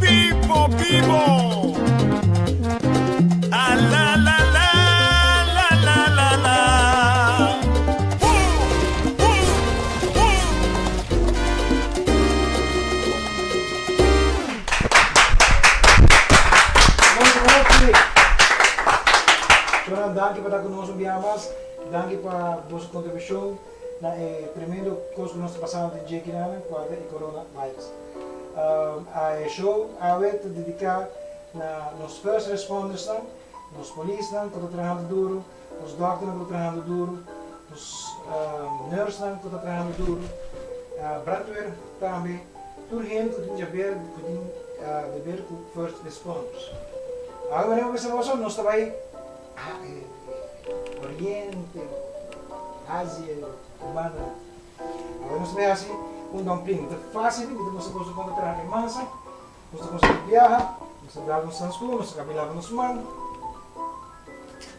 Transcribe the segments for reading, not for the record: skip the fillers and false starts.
Pipo Pipo. Ah la la la la la la la. Woo, woo, woo. Bon nochi. Shona, danki pa ta ku nos un biaha mas. Danki pa boso kontribushon na e tremendo kos ku nos ta pasando den dje kinanan ku ta e coronavirus. E show awe ta dediká na nos first respondersnan, nos polisnan ku ta trahando duru, nos dòkternan ku ta trahando duru, nos nursenan ku ta trahando duru, brandweer tambe, tur hende ku tin djaber ku tin deber ku first responders. Awe manera bo bisa boso nos ta bai Oriente, Asia, Cubana. Awe nos ta bai hasi un dumpling. Ta fácil, mi ta mustra boso kon ta traha e masa. Nos ta konsegui biaha, nos ta dal nos hanskun, nos ta kabi laba nos man.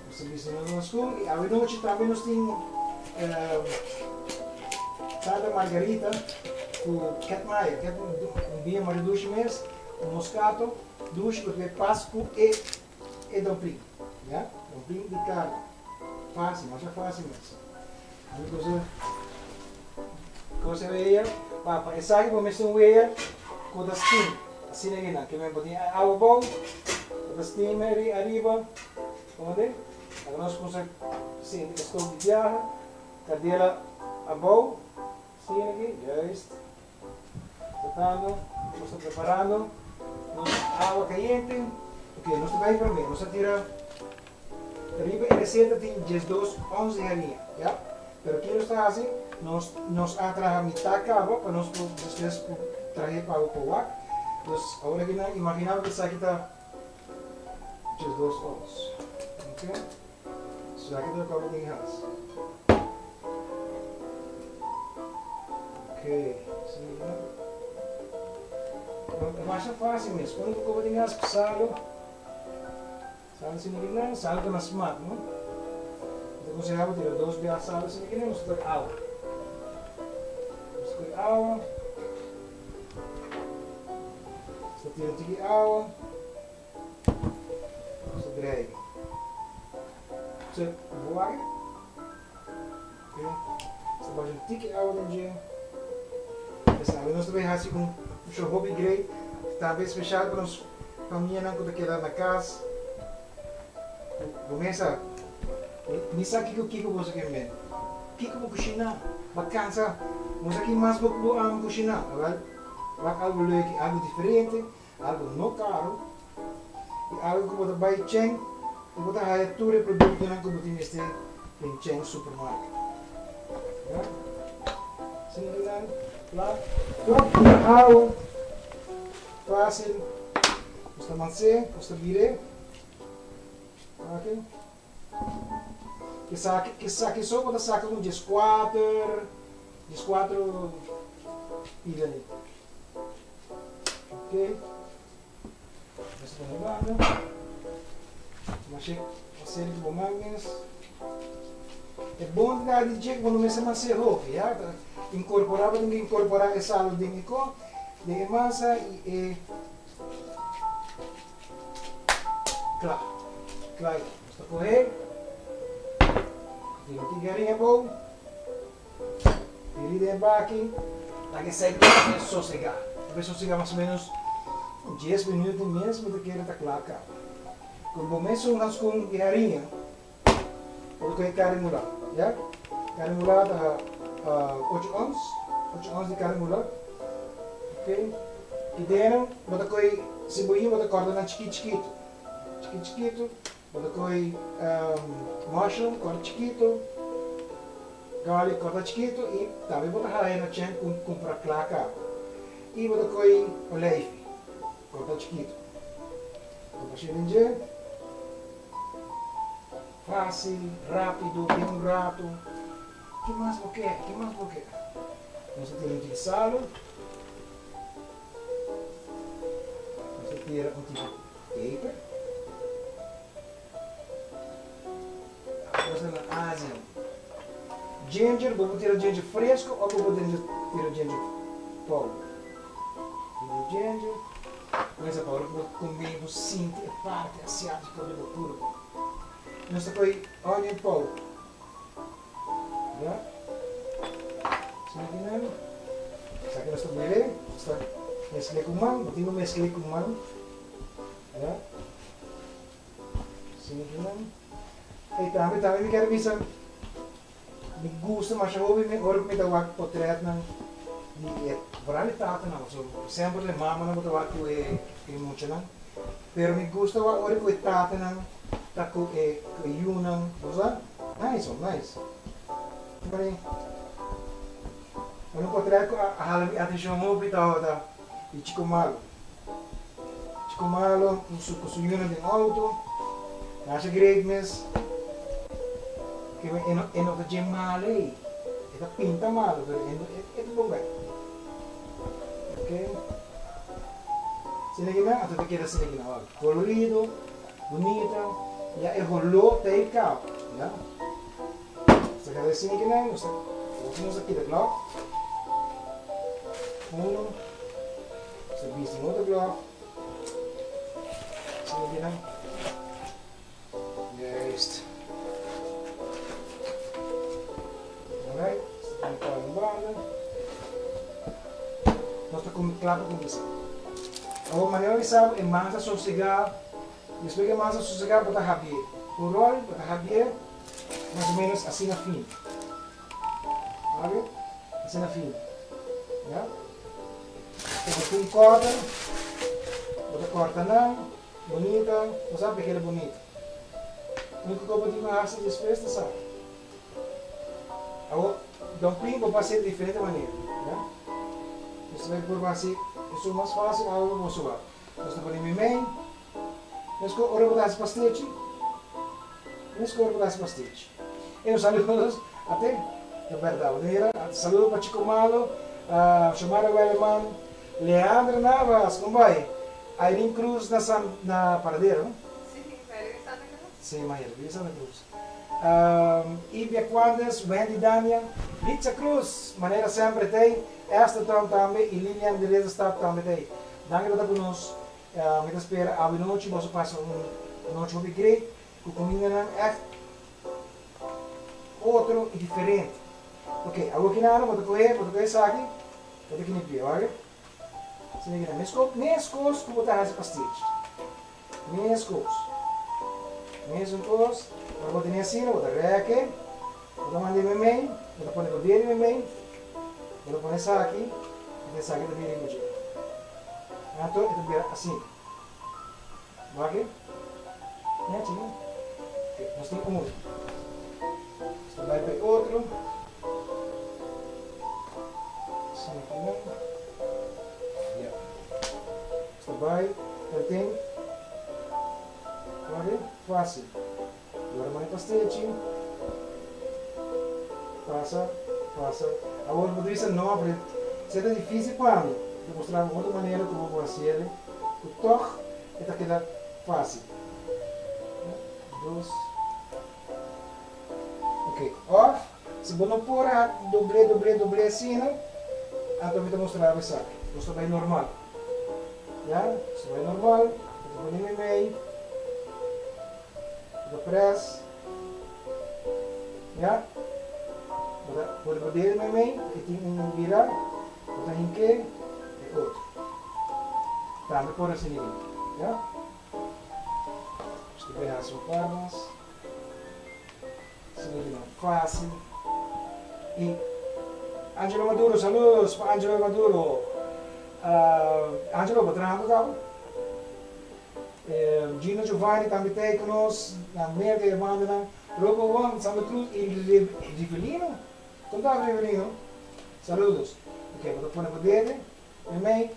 Nos ta bisti nos hanskun i awe nochi tambe nos tin Santa Margarita ku Ketmaya. Ket un biña masha dushi mes, un moscato dushi ku ta bai pas ku e e dumpling. Ya, dumpling di karni. Fácil, masha fácil mes. Ami kose kose wea, pa pa esaki bo mester un wea ku ta steam. Asina aki nan, ke men bo tin awa abou, bo ta steam ariba, komende? Laga nos kusa sinti e stof di biaha, kandela abou, asina aki, juist. Tratando, nos ta preparando nos awa cayente. Ok, nos ta bay prome, nos ta tira riba e receta tin 12 ons di harina, ya? Pero ki nos ta haci? Nos nos a traha mitad caba pa nos por despues por trahe pa pa wak. Dus awor aki nan imagina bo cu esaki ta 12 ons. Ok? So aki ta loke bo tin haci. Ok, asina. E masha fácil mes. Único ku bo tin haci salo. Salo asina ki nan, salo ta na smak, no? Mi ta konsehá bo tira dos biaha salo asina ki nan, nos ta kohe awa. Nos ta kohe awa. Nos ta tira tiki awa. Nos ta drei. So, bo wak? Ok. Nos ta basha un tiki awa den dje. Esa, nos ta bay haci un show hopi great. Tambe special pa nos famianan cu ta keda na cas. Bo mesa, mi sa kico kico boso ke men. Kico bo cushina? Bo a cansa. Bo sa ki mas bo bo ama cushina? Awel, wak algo leuk y algo diferente. Algo no caro y algo cu bo ta bay chen y bo ta haya tur e productonan cu bo tin mester den chen supermarket. Ya. Asina ki nan kla. Top di awa. Facil. Nos ta mans'é, nos ta bir'é. Ok. Esaki, esaki so bo ta saca un diescuater, diescuatro pida ni. Ok. Nos ta pone banda. Mashe hacer ku bo man mes. E bon ta di dje ku bo no mester masé hopi, ya. Ta incorpora, bo tin ku incorpora e salo den e ko, den e masa i e kla. Kla aki. Nos ta kohe. Tira un tiki harinha abou. Tiri den e baki, laga esei ta sosegá. Ta bay sosegá mas o menos un dies minuut i mes bo ta kere ta kla kaba. Ku bo mesun hanskun di hariña, bo ta kohe kari mulá, ya. Kari mulá ta ocho ons, ocho ons di kari mulá, ok. I den bo ta kohe siboyin bo ta kòrta nan chikit chikitu, chikit chikitu. Bo ta kohe mushroom kòrta chikitu, garlic kòrta chikitu i tambe bo ta haya na chen ku kumpra kla kaba. I bo ta kohe oleifi kòrta chikitu. Bo ta bash'é den dje. Fásil, rápido, den un ratu. Ke mas bo ke? Ke mas bo ke? Nos ta tira un tiki salu. Nos ta tira un tiki Peper. Nos ta na Asia. Ginger, bo por tira ginger fresco of bo por tira ginger powder. Tira ginger. Kuminsá pa ora ku bo kumé bo sinti e parti asiátiko di bo kurpa. Nos ta kohe onion powder. Ya. Asina ki nan. Esaki nos ta bele. Nos ta meskl'é ku man. Bo tin ku meskl'é ku man. Ya. Asina ki nan. Ey tambe tambe mi kier bisa mi gusta masha hopi mi ora ku mi ta wak potretnan di e vooral e tatanan pasobra semper e mamanan bo ta wak ku e muchanan pero mi gusta wak ora ku e tatanan ta ku e ku e yunan bo sa nice ho nice un potret ku a hala mi atencion hopi tabata di Chico Malo. Chico Malo ku su ku su yunan den auto. Masha great mes. Ke men e no e no ta dje malo ei. E ta pinta malo pero e no e ta bon bai. Ok. Asina ki nan anto ta keda asina ki nan wak. Colorido, bunita, ya e holó ta ei kaba, ya. Nos ta keda asina ki nan, nos ta nos ta kita glòf. Uno. Nos ta bisti un otro glòf. Asina ki nan. Juist. Alright, nos ta pone kòl un banda. Nos ta kumi kla pa kuminsá. Awor manera mi sa e masa sosegá, despues ku e masa sosegá bo ta habié. Un ròl bo ta habié mas o ménos asina fini. Awe, asina fini. Ya. Bo ta un kòrta, bo ta kòrta nan, bunita, bo sa pa e keda bunita. Úniko kos bo tin ku hasi despues ta sa. Awor, dumpling bo por hasi di diferente manera, ya. Nos ta por hasi esun mas fásil awe pa boso wak. Nos ta pone mimei, meskos ora bo ta hasi pastechi, meskos ora bo ta hasi pastechi. E un saludos ate, ta berdad, bo ta mira, saludo pa Chico Malo, Shomara Welleman, Leandra Navas, con bai? Irene Cruz na San, na Paradero, no? Si, Irene Santa Cruz. Si, Mayra, Irene Santa Cruz. Ivia Cuandes, Wendy Daniel, Litza Cruz, manera semper t'ey, Esther Tromp tambe y Lilian de Ridderstap tambe t'ey. Danki pa ta ku nos. Mi ta spera awe nochi boso pasa un nochi hopi great ku kumindanan ègt otro i diferente. Ok, awor kinano bo ta kohe, bo ta kohe esaki, bo ta kinipié, wak? Asina kina, meskos, meskos ku bo ta hasi pastechi. Meskos. Mesun kos, ora bo tene asina, bo ta rèk'e, bo ta mand'e meimei, bo ta pone bo dede meimei, bo ta pone esaki, i esaki ta bira riba dje. Anto e ta bira asina. Wak e? Nechi, no? Ok, nos tin un. Nos ta bai pa e otro. Asina aki nan. Ya. Nos ta bai, el tin. Wak e? Fácil. Ora manda pastechi. Pasa, pasa. Awor bo ta bisa no, pero esei ta difícil pa mi. Mi ta mustra bo otro manera ku bo por hasiel ku tòg e ta keda fácil. Dos. Ok, òf si bo no por a dobl'é, dobl'é, dobl'é asina, anto mi ta mustra bo esaki. Nos ta bai normal. Ya, nos ta bai normal. Mi ta pone meimei. Bo ta press. Ya. Bo ta pone bo dedo meimei e tin un bira. Bo ta hink'é e otro. Tambe por hasi libi. Ya. Nos ta bai hasi un par mas. Asina ki nan fácil. I Angelo Maduro, saludos pa Angelo Maduro. Angelo, bo trahando caba? Gino Giovanni tambe ta ei ku nos na Merka e bandanan. Robo Wong, Santa Cruz i Rivelino. Kon ta Rivelino? Saludos. Ok, bo ta pone bo dede meimei,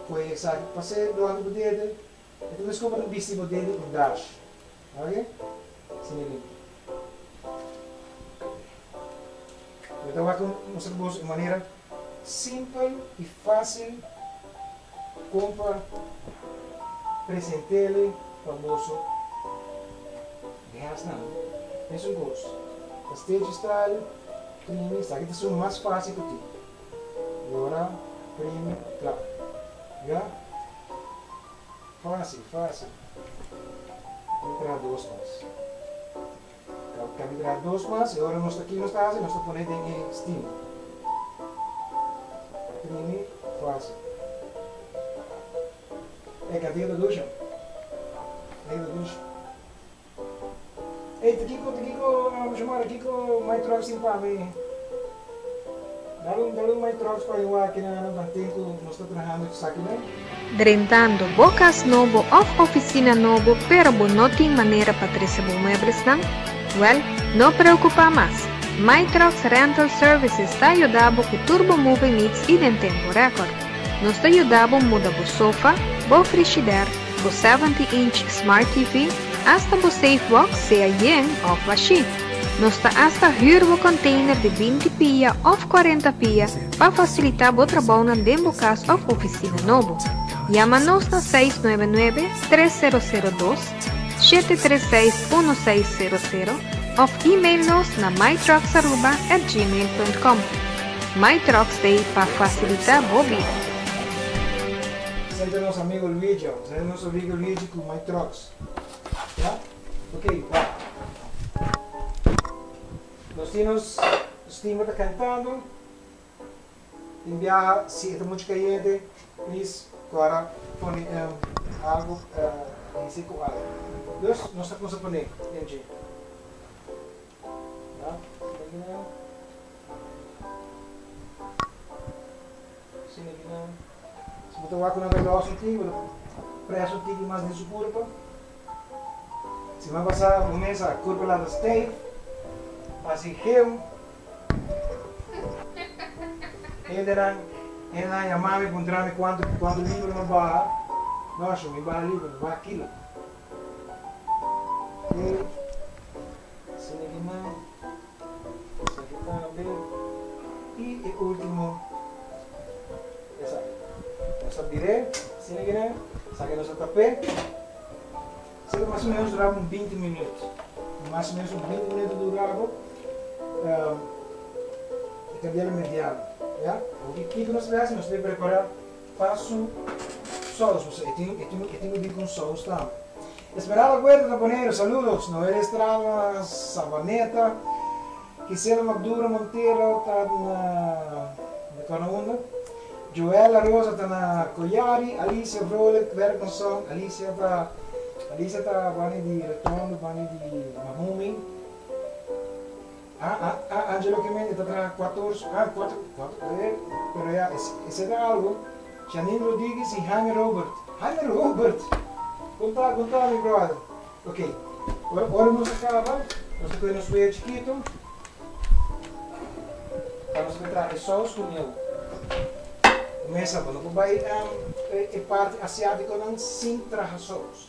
kohe esaki pas'é durante bo dede. E ta meskos bo ta bisti bo dede un dash. Ok? Asina limpi. Mi ta wak mustra boso un manera simpel i fásil kon pa present'ele pa boso gèstnan. Mesun kos, pastechi style, primi, esaki ta esun mas fásil ku tin. Yora, primi, kla. Ya? Fácil, fácil. Mi traha dos mas. Ka mi traha dos mas y ora nos ta aki nos ta haci, nos ta pone den e steam. Primi, fácil. E cantica ta dushi. Cantica ta dushi. Ey, ta kiko, ta kiko, Shomara, kiko My Trucks tin pa mi? Dal un, dal un My Trucks pa mi wak kinan nan tanten ku nos ta trahando esakinan. Drentando bo kas nobo òf ofisina nobo pero bo no tin manera pa trese bo mueblesnan? Wèl, no preokupá mas! My Trucks Rental Services ta yuda bo ku tur bo moving needs i den tempu rèkòrt. Nos ta yuda bo muda bo sofa, bo frishidèr, bo 70 inch Smart TV, asta bo safe box sea yen òf bashí. Nos ta asta hür bo container di 20 pia òf 40 pia pa fasilitá bo trabounan den bo kas òf ofisina nobo. Yama nos na 699 3002 736 1600 òf email nos na mytrucksaruba@gmail.com. MyTrucks t'ei pa fasilitá bo bida. Esei ta nos amigo Luigi, esei ta nos amigo Luigi ku My Trucks. Ya? Ok, wak. Nos tin nos steamer ta kentando. Tin biaha si e ta muchu kayente, please kora pone algu hisi ku algu. Dus nos ta kumsa pone den dje. Ya, Asina ki nan, si bo ta wak ku nan ta lòs un tiki, bo ta près un tiki mas den su kurpa. Siman pasá bo mesa kurpa lanta stijf, hasi gym. Hendenan, hendenan yama mi puntra mi kuantu kuantu libra mi a baha. No, sho, mi baha libra, mi baha kilo. Oké, asina ki nan. Esaki tambe. I e ultimo, esaki. Nos a bir'é, asina kinan, esaki nos a tap'é. Esaki mas o menos duraba un binti minüt. Mas o menos un binti minüt ta duraba e kandela mediano, ya. Awor kiko nos ta hasi? Nos ta prepará pa su sous, pasobra e tin e tin e tin ku bin ku un sous tambe. Esmeralda Guerra ta Boneiru, saludos! Noel Estrada, Savaneta, Gisela Maduro Montero ta na de kòrda unda, Joella Rosa ta na Koyari, Alicia Vrolijk, Werkmanson, Alicia ta Alicia ta bani di Retondo, bani di Mahumi, ah ah ah Angelo Kimente ta traha kuators ah kuater kuater eh pero ya esei ta algu. Janine Rodriguez y Jaime Robert. Jaime Robert! Con ta, con ta mi brother? Ok, ora, ora nos a caba, nos ta coge nos wea chikito, pa nos ta traha e saus cu miel. Mesa, bo no por bay e parti asiaticonan sin traha saus.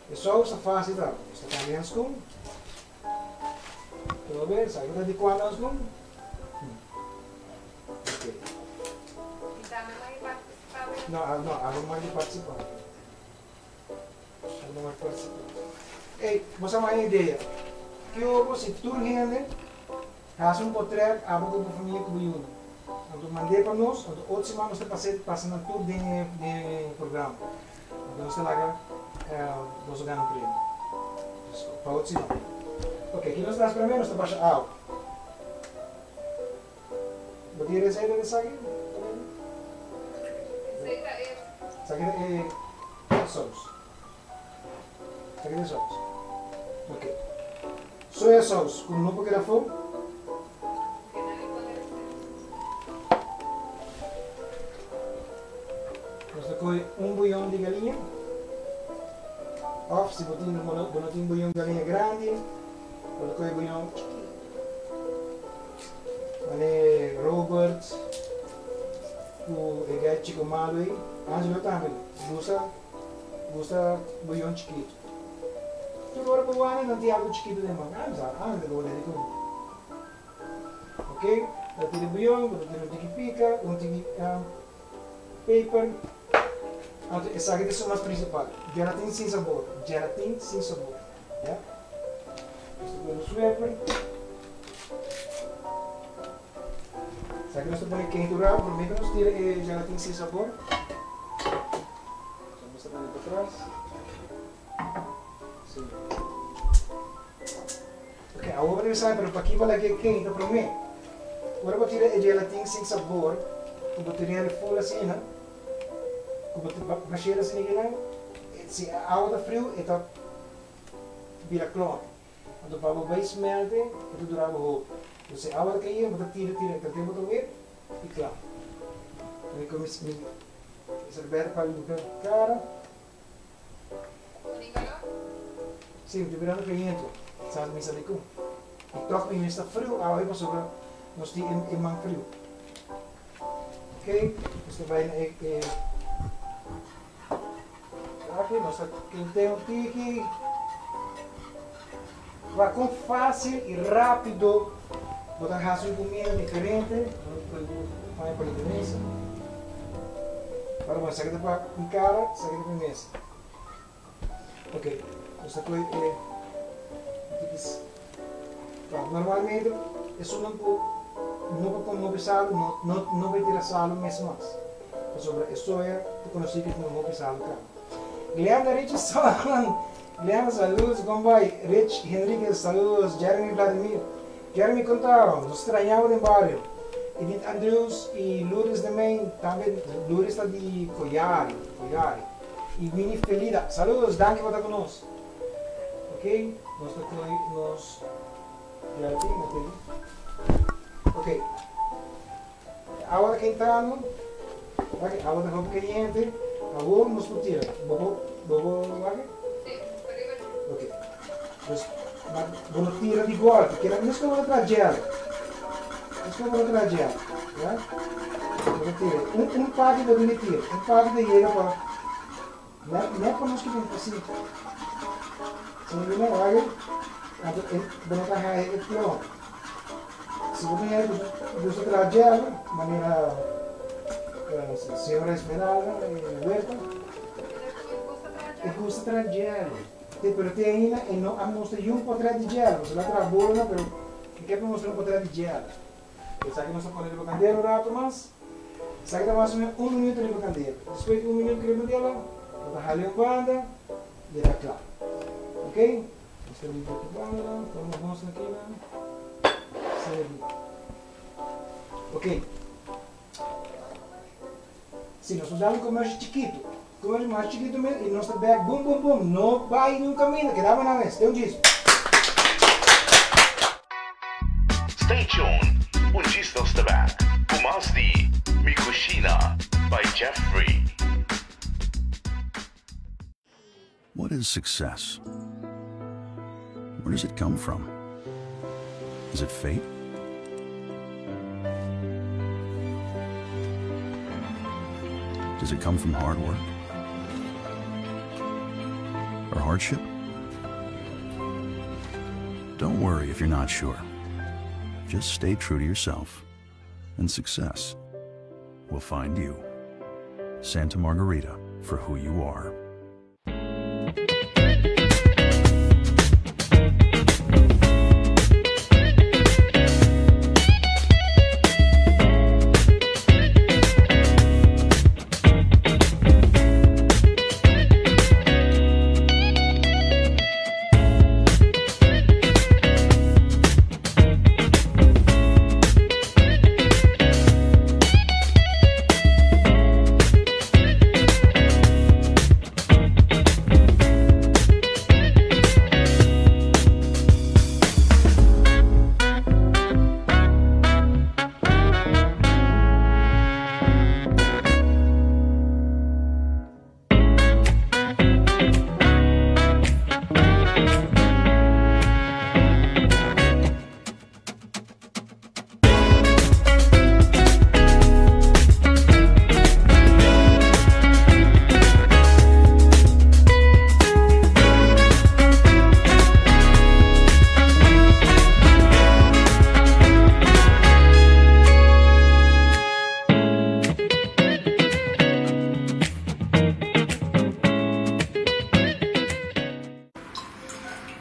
E saus ta facil traha. Nos ta cambia handschoen. Todo bien, sabi cu ta di cuando handschoen? No, no, algo mas di participa. Algo mas participa. Ey, bo sa mas idea. Kio bo si tur hende hasi un potret abo ku bo famia ku bo yunan. Anto mand'é pa nos, anto otro siman nos ta pasa pasa nan tur den e den e programa. Anto nos ta laga boso gana un premio. Dus pa otro siman. Ok, ki nos ta hasi promé? Nos ta basha awa. Bo tin receta di esaki? Receta e. Esaki ta e saus. Esaki ta e saus. Ok. Soya saus ku no por keda afó. Nos ta kohe un buyon di galiña. Òf si bo tin bo no tin buyon di galiña grandi, bo ta kohe buyon chikito. Mane Robert ku e gai chico malo ei. Angelo tambe gusta gusta buyon chikito. Tur ora ku wak nan tin algu chikito den man. Ami sa ami ta goda dikon. Ok, bo ta tira buyon, bo ta tira un tiki pika, un tiki peper. Anto esaki ta esun mas principal, gelatin sin sabor, gelatin sin sabor. Ya. Nos ta pone nos weper. Esaki nos ta pone keintura prome ku nos tira e gelatin sin sabor. So nos ta. Dale patras. Sí. Ok, awor bo sabi, pero paki bo laga e keinta promé? Ora bo tira e gelatin sin sabor, ku bo tira el full asina, ku bo bash'el asina kinan, si e awa ta friu e ta bira klòmpi. Anto pa bo bai smelte e ta dura bo hopi. Entonces si e awa ta kayendo bo ta tira tira, e ta tempu ta wet i kla. Mi ku mi serbeta pa limpia kara. Sí, mi ta mirando kayente. Sa mi sa dikon. I tòg mi mester friu awe pasobra nos tin e man friu. Ok, nos ta bai na e e aki, nos ta kente un tiki. Wak kon fásil i rápido bo ta hasi un kumida diferente. Bo ta pone pa mesa. Ora bo esaki ta pa mi kara, esaki ta pa mi mesa. Ok, nos ta kohe e tikis. Normalmente esunnan ku no por kome hopi salu no no no bai tira salu mes mas. Pasobra e soya ta konosí ku tin hopi salu kaba. Glenda Richardson, Glenda saludos kon bai? Rich Henriquez saludos, Jeremy Vladimir, Jeremy kon ta? Nos straña bo den bario. Edith Andrews i Lourdes de Main tambe, Lourdes ta di Koyari, Koyari. I Winnie Felida, saludos, danki pa ta ku nos. Ok, nos ta koe nos gelatin ok. Ok, e awa ta kentando, wak e awa ta hopi kayente, awor nos por tira, bo por, bo por wak e? Si, ariba dje. Ok, dus, ma bo no tira di golpe, keda mes como bo ta traha gel, mes como bo ta traha gel, ya, bo ta tira, un un parti bo tin di tira, un parti ta yega pa. Nèt pa nos ki tin así. Si mi bini wak anto e bo no ta haya e plon. Si bo tin hende ku gusta traha gel manera señora Esmeralda e Huerta. E gusta traha gel. Te pero te ainda e no a mustra yun potret di gel. Pasobra el a traha bolonan pero mi ke pa mustra un potret di gel. Esaki nos ta pone riba kandela un rato mas. Esaki ta mas o menos un minuto riba kandela. Despues di un minuto riba kandela, bo ta hala un banda y e ta kla. Ok, nos ta limpia otro banda, pone nos bons aki nan. Asina aki. Ok. Si, nos ta dal un commercial chikito. Commercial mas chikito mes y nos ta bek bum bum bum. No bay niun caminda, keda bo nan mes. Te un djis. Stay tuned, un djis nos ta back cu mas di Mi Cushina by Jeffrey. What is success? Where does it come from? Is it fate? Does it come from hard work? Or hardship? Don't worry if you're not sure. Just stay true to yourself, and success will find you. Santa Margarita for who you are.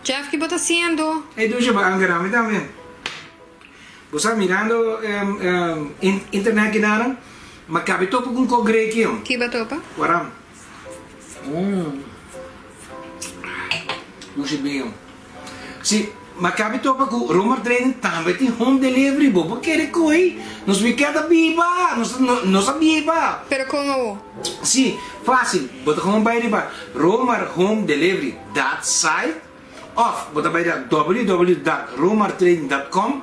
Jeff ki bo ta haciendo? Ey Dusha bo angera mi tambe. Bo sa mirando internet kinanan ma cabe topa cu un cogre aki. Ki bo topa? Waram. Mmm. Dushi biño. Si, ma kabi topa ku Romar Trading tambe tin home delivery. Bo por kere koe. Nos weekend ta biba. Nos nos a biba. Pero kon awo? Si, fácil. Bo ta gewoon bai riba romarhomedelivery dot site òf bo ta bai riba www dot romartrading dot com.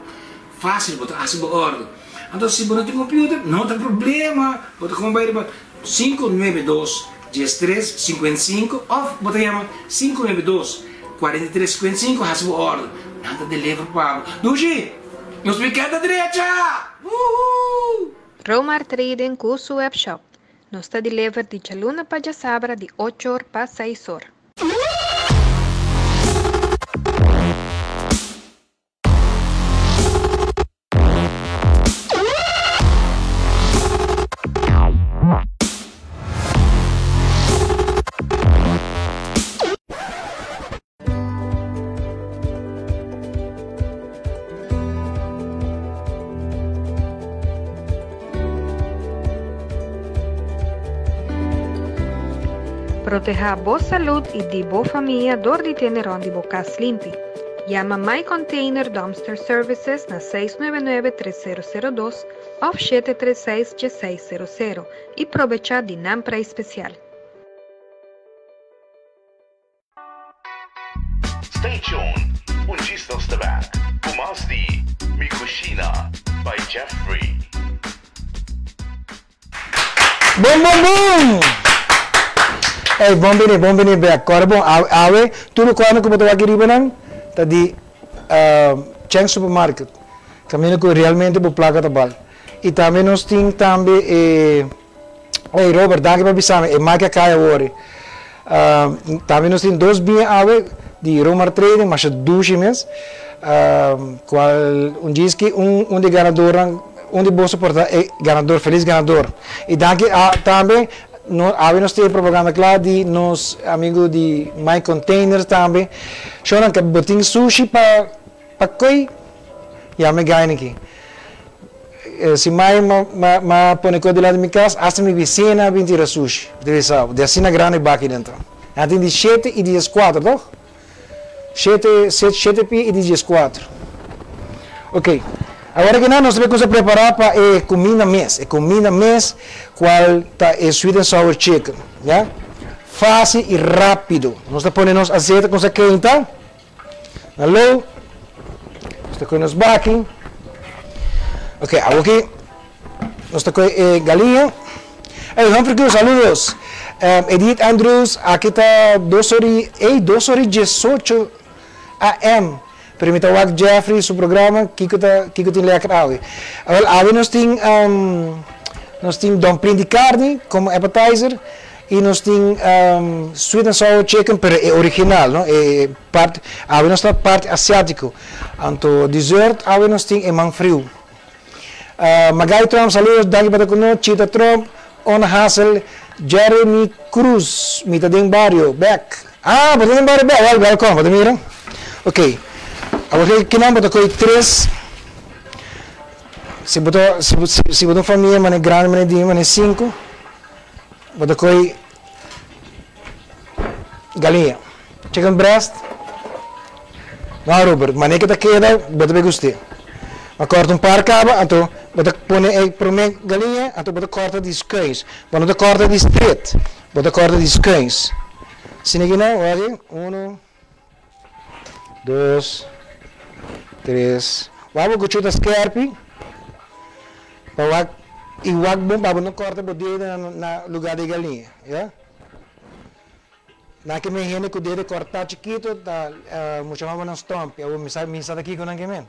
Fácil, bo ta hasi bo òrdu. Anto si bo no tin computer, no ta problema. Bo ta gewoon bai riba 592 13 55 òf bo ta yama 592 43 55 hasi bo òrdu. Nan ta deliver pa bo. Dushi! Nos weekend ta drecha! Woohoo! Romar Trading ku su webshop. Nos ta deliver di djaluna pa djasabra di ocho or pa seis or. Protehá bo salud i di bo famia dor di tene rònt di bo kas limpi. Yama My Container Dumpster Services na 699 3002 òf 736 1600 i probechá di nan preis spesial. Stay tuned, un djis nos ta back cu mas di Mi Cushina by Jeffrey. Bon bon bon! Ey bon bini bon bini bek. Kòrda bon awe tur e kòrda ku bo ta wak riba nan ta di Cheng Supermarket. Kaminda ku realmente bo plaka ta bal. I tambe nos tin tambe e. Ey Robert, danki pa bisa mi, e maki a kai awor. Tambe nos tin dos biña awe di Romar Trading, masha dushi mes, cual un djis ki un un di ganadornan, un di boso por ta e ganador, feliz ganador. Y danki a tambe no awe nos tin e propaganda cla di nos amigo di My Containers tambe. Shownan, bo tin sushi pa pa koy? Yama e gaina aki. Si mai ma pone kos dilanti mi kas, asta mi bisina a bin tira sushi. Bo ta bisa bo, di asina grandi baki den ta. Nan tin di shete i di dieskuater, toch? Shete, shete pia i di dieskuater. Ok, awor aki nan nos ta bay kuminsa prepara pa e kuminda mes, e kuminda mes kual ta e sweet and sour chicken, ya. Fasil i rapido. Nos ta pone nos azeta kuminsa keinta. Hallo. Nos ta koe nos baki. Ok, awoki nos ta koe e galiña. Hey, Humphrey Cruz, saludos. Um, Edith Andrews, aki ta dos or y, hey, dos or y diesocho AM. Pero mi ta wak Jeffrey su programa, kiko ta, kiko tin lekker awe. Awel, awe nos tin, um, nos tin dumpling di carne como appetizer. Y nos tin sweet and sour chicken pero e original no e parti awe nos ta parti asiatico anto dessert awe nos tin e man friu. Magai Tromp saludos danki pa ta cu nos Chita Tromp Ona Hassel Jeremy Cruz mi ta den bario bek ah bo ta den bario bek wel welcome bo ta mira ok awor kinan bo ta coy tres si bo ta si bo ta un famia mane grandi mane di mane cinco. Bo ta koe galiña, chicken breast. No Robert, mane ke ta keda bo ta bay gust'é. Bo a kòrta un par kaba, anto bo ta pone e promé galiña, anto bo ta kòrta di skuins. Bo no ta kòrta di stret, bo ta kòrta di skuins. Asina aki nan, wak aki, uno, dos, tres. Wak bo kuchú ta skèrpi. Pa wak i wak bon pa bo no kòrta bo dede na lugá di galiña, ya. Nan ke men hende ku dede kòrtá chikitu ta mucha mas bo nan stòmpi. Awor mi sa mi sa ta kiko nan ke men.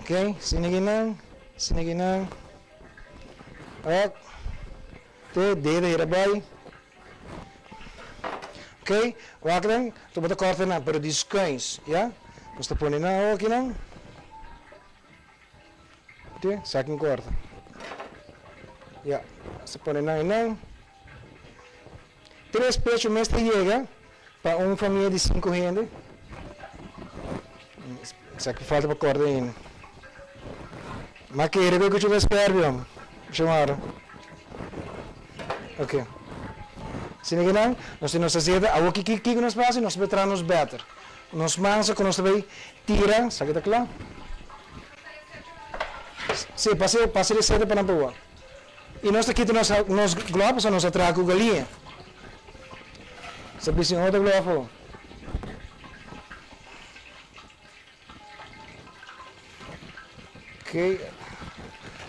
Ok, asina ki nan, asina ki nan. Wak, te dede hera bai. Ok, wak nan, to bo ta kòrta nan, pero di skuins, ya. Nos ta pone nan awor akinan. Te, sa kin corta. Ya, se pone nan y nan. Tres pecho mes ta yega pa un famia di cinco hende. Sa ki falta pa corta ainda. Ma kere cu e cuchillo ta scherp, hombre. Shamara. Ok. Asina ki nan, nos tin nos azeta, awor ki kiko nos por hasi? Nos por traha nos better. Nos mansa ku nos ta bay tira, esaki ta kla. Si, pasa pasa e reseta pa nan por wak. I nos ta kita nos nos glòf pasobra nos a traha ku galiña. Nos ta bisti un otro glòf afó. Ok,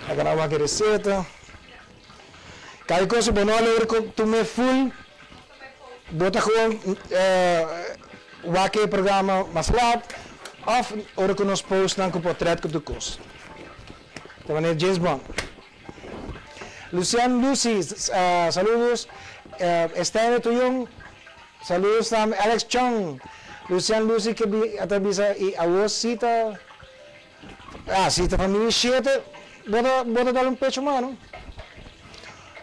laga nan wak e reseta. Kada cosa bo no a logra ku tum'é full, bo ta gewoon wak e programa mas lat òf ora ku nos post nan ku potrèt ku tur kos. Ta manera James Bond. Lucian Lucy, saludos. Esther Tuyong, saludos tambe. Alex Chong, Lucian Lucy ke a ta bisa i awor si ta ah si ta familia shete bo ta bo ta dal un pecho mas no.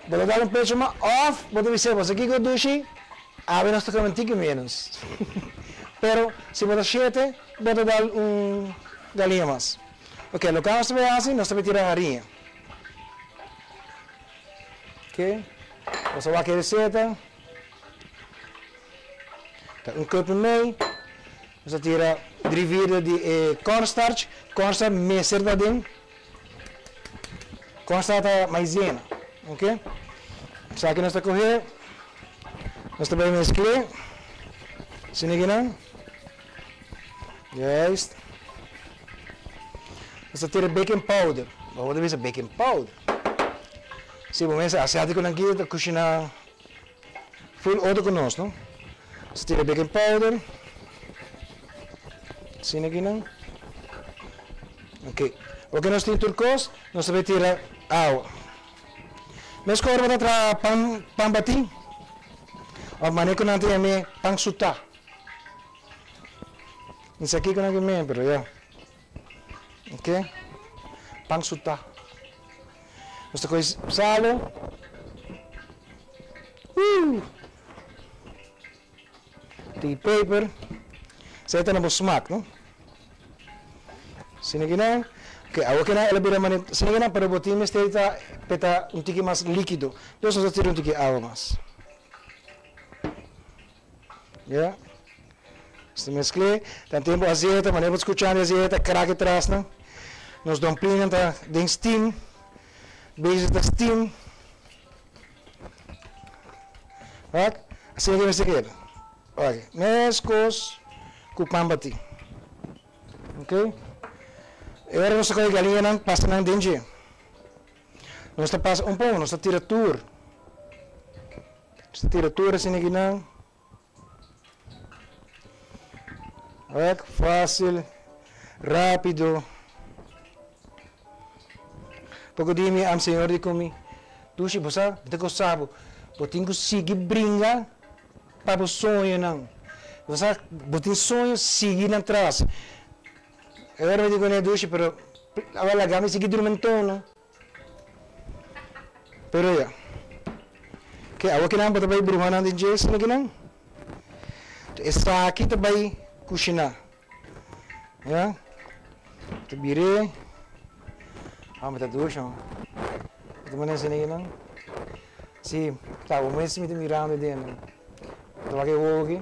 Bo ta dal un pecho mas of bo ta bisa bo sa kiko dushi awe nos ta kome un tiki menos. Pero si bo ta shete bo ta dal un galiña mas. Ok, loke nos ta bay hasi, nos ta bay tira hariña. Ok, nos a wak e receta. Ta un cup y mei. Nos a tira drie vierde di e cornstarch. Cornstarch mester ta den. Cornstarch ta maizena. Ok, esaki nos ta coge. Nos ta bay mezcle. Asina kinan. Juist. Nos ta tira baking powder. Bo ta bisa baking powder. Si, bo mester asiatikonan aki ta kushina full otro ku nos, no? Nos ta tira baking powder. Asina aki nan. Ok. Oke nos tin tur kos, nos ta bai tira awa. Meskor bo ta traha pan, pan batí. Òf manera ku nan ta yam'é pan sutá. Ni sa kiko nan ke men, pero ya. Ok. Pan sutá. Nos ta kohe salo. Woo! Tiki peper. Esei ta na bo smak, no? Asina ki nan. Ok, awor ki nan el a bira mane, asina ki nan, pero bo tin mester ta p'e ta un tiki mas likido. Dus nos ta tira un tiki awa mas. Ya. Nos ta mescl'é. Ta tempo azeta, manera bo ta scucha di azeta, crack e trasnan. Nos dumplingnan ta den steam. Bezig ta steam. Wak, asina ke mester keda. Wak, meskos ku pan batí. Ok. E ora nos ta kohe galiñanan, pasa nan den dje. Nos ta pasa un pon, nos ta tira tur. Nos ta tira tur asina kinan. Wak, fácil, rápido. Poko di mi am señor di ku mi, Dushi, bo sa, mi ta gosa bo. Bo tin ku sigui bringa pa bo soñonan. Bo sa, bo tin soño, sigui nan tras. E ora mi di kuné, Dushi, pero awe laga mi sigui drumi antono. Pero ya. Ke awe kinan bo ta bai bruha nan den dje esaki kinan? Esaki ta bai kushiná. Ya. Ta bir'é. Ah, mi ta dushi ho. Mi ta pone asina kinan. Si, ta bo mes mi ta mirando den. Ta wak e wowo aki.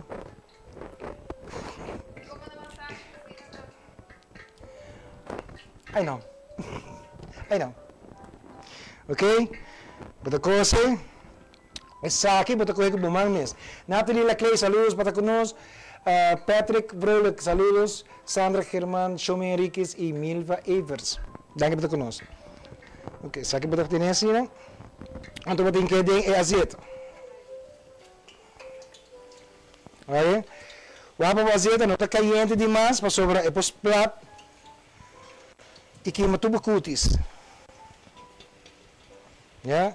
Ai no. Ai no. Ok, bo ta kose esaki, bo ta kohe ku bo man mes. Nathalie Laclay, saludos pa ta ku nos. Patrick Vrolijk, saludos. Sandra German, Shomi Henriquez y Milva Everts. Danki pa ta ku nos. Ok, esaki bo ta tene asina. Anto bo tin ke den e azeta. Oye, wak pa bo azeta no ta kayente dimas pasobra e por splat i kima tur bo kutis. Ya.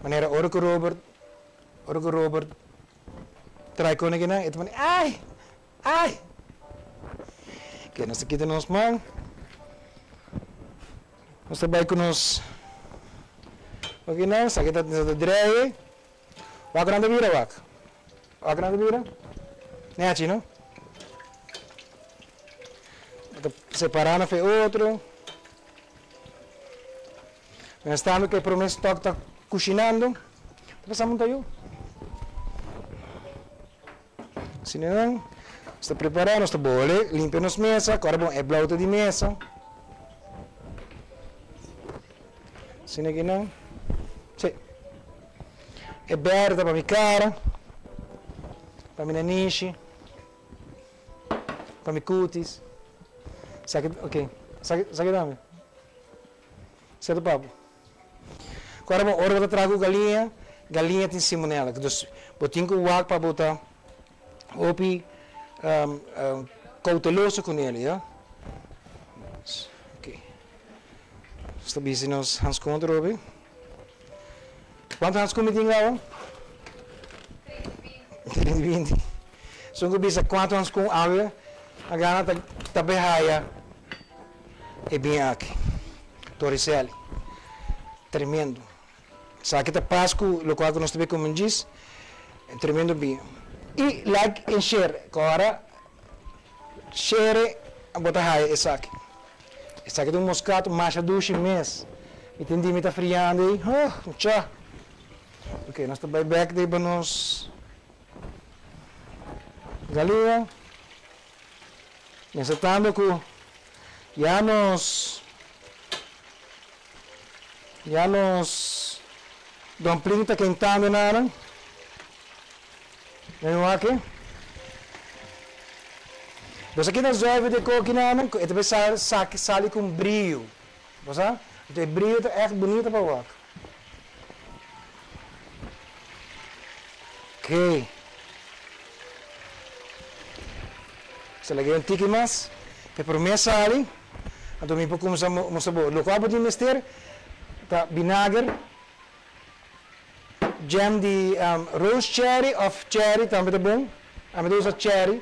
Manera ora ku Robert, ora ku Robert trai kone kinan e ta pone ai! Ai! Ke nos ta kita nos man. Nos ta bai ku nos okinan, esaki ta nos ta drei. Wak nan ta bira wak? Wak nan ta bira? Nechi no? Bo ta separa nan for e otro. Mientras tanto ku e promé stock ta kushinando, ta pasa monta yu. Asina nan, nos ta prepará, nos ta bole, limpia nos mesa, kòrda bon e blou ta di mesa. Asina aki nan. Sí. E bèrdè ta pa mi kara, pa mi nanishi, pa mi kutis. Esaki, ok, esaki, esaki tambe. Cierto papu. Cu ora bo ora bo ta traha cu galiña, galiña tin simonela. Dus bo tin cu wak pa bo ta hopi cauteloso cu nel, ya. Ok. Nos ta bisti nos handschoen atrobe. Cuanto handschoen mi tin awo? 30 y 20. Esun cu bisa cuanto handschoen awe a gana ta bay haya. E bin aki. Torricelli. Tremendo. Esaki ta pas ku lokual ku nos ta bay kome djis. Tremendo bin. I like en share. Ku ora share bo ta haya esaki. Esaki ta un moscato masha dushi mes. Mi tin di mi ta friando ei. Oh, mucha. Ok, nos ta bay bek riba nos galiña. Mester tanto ku ya nos ya nos dumpling ta kentando nada. Ven wak e. Nos a keda zuiver di e koki nada ku e ta bay sali ku un brio. Bo sa? Anto e brio ta ègt bunita pa wak. Ok. Sa lag'é un tiki mas pa e promé sali. Anto mi por kuminsá mustra bo. Lokual bo tin mester ta binager, jam di rose cherry òf cherry tambe ta bon. Ami ta usa cherry.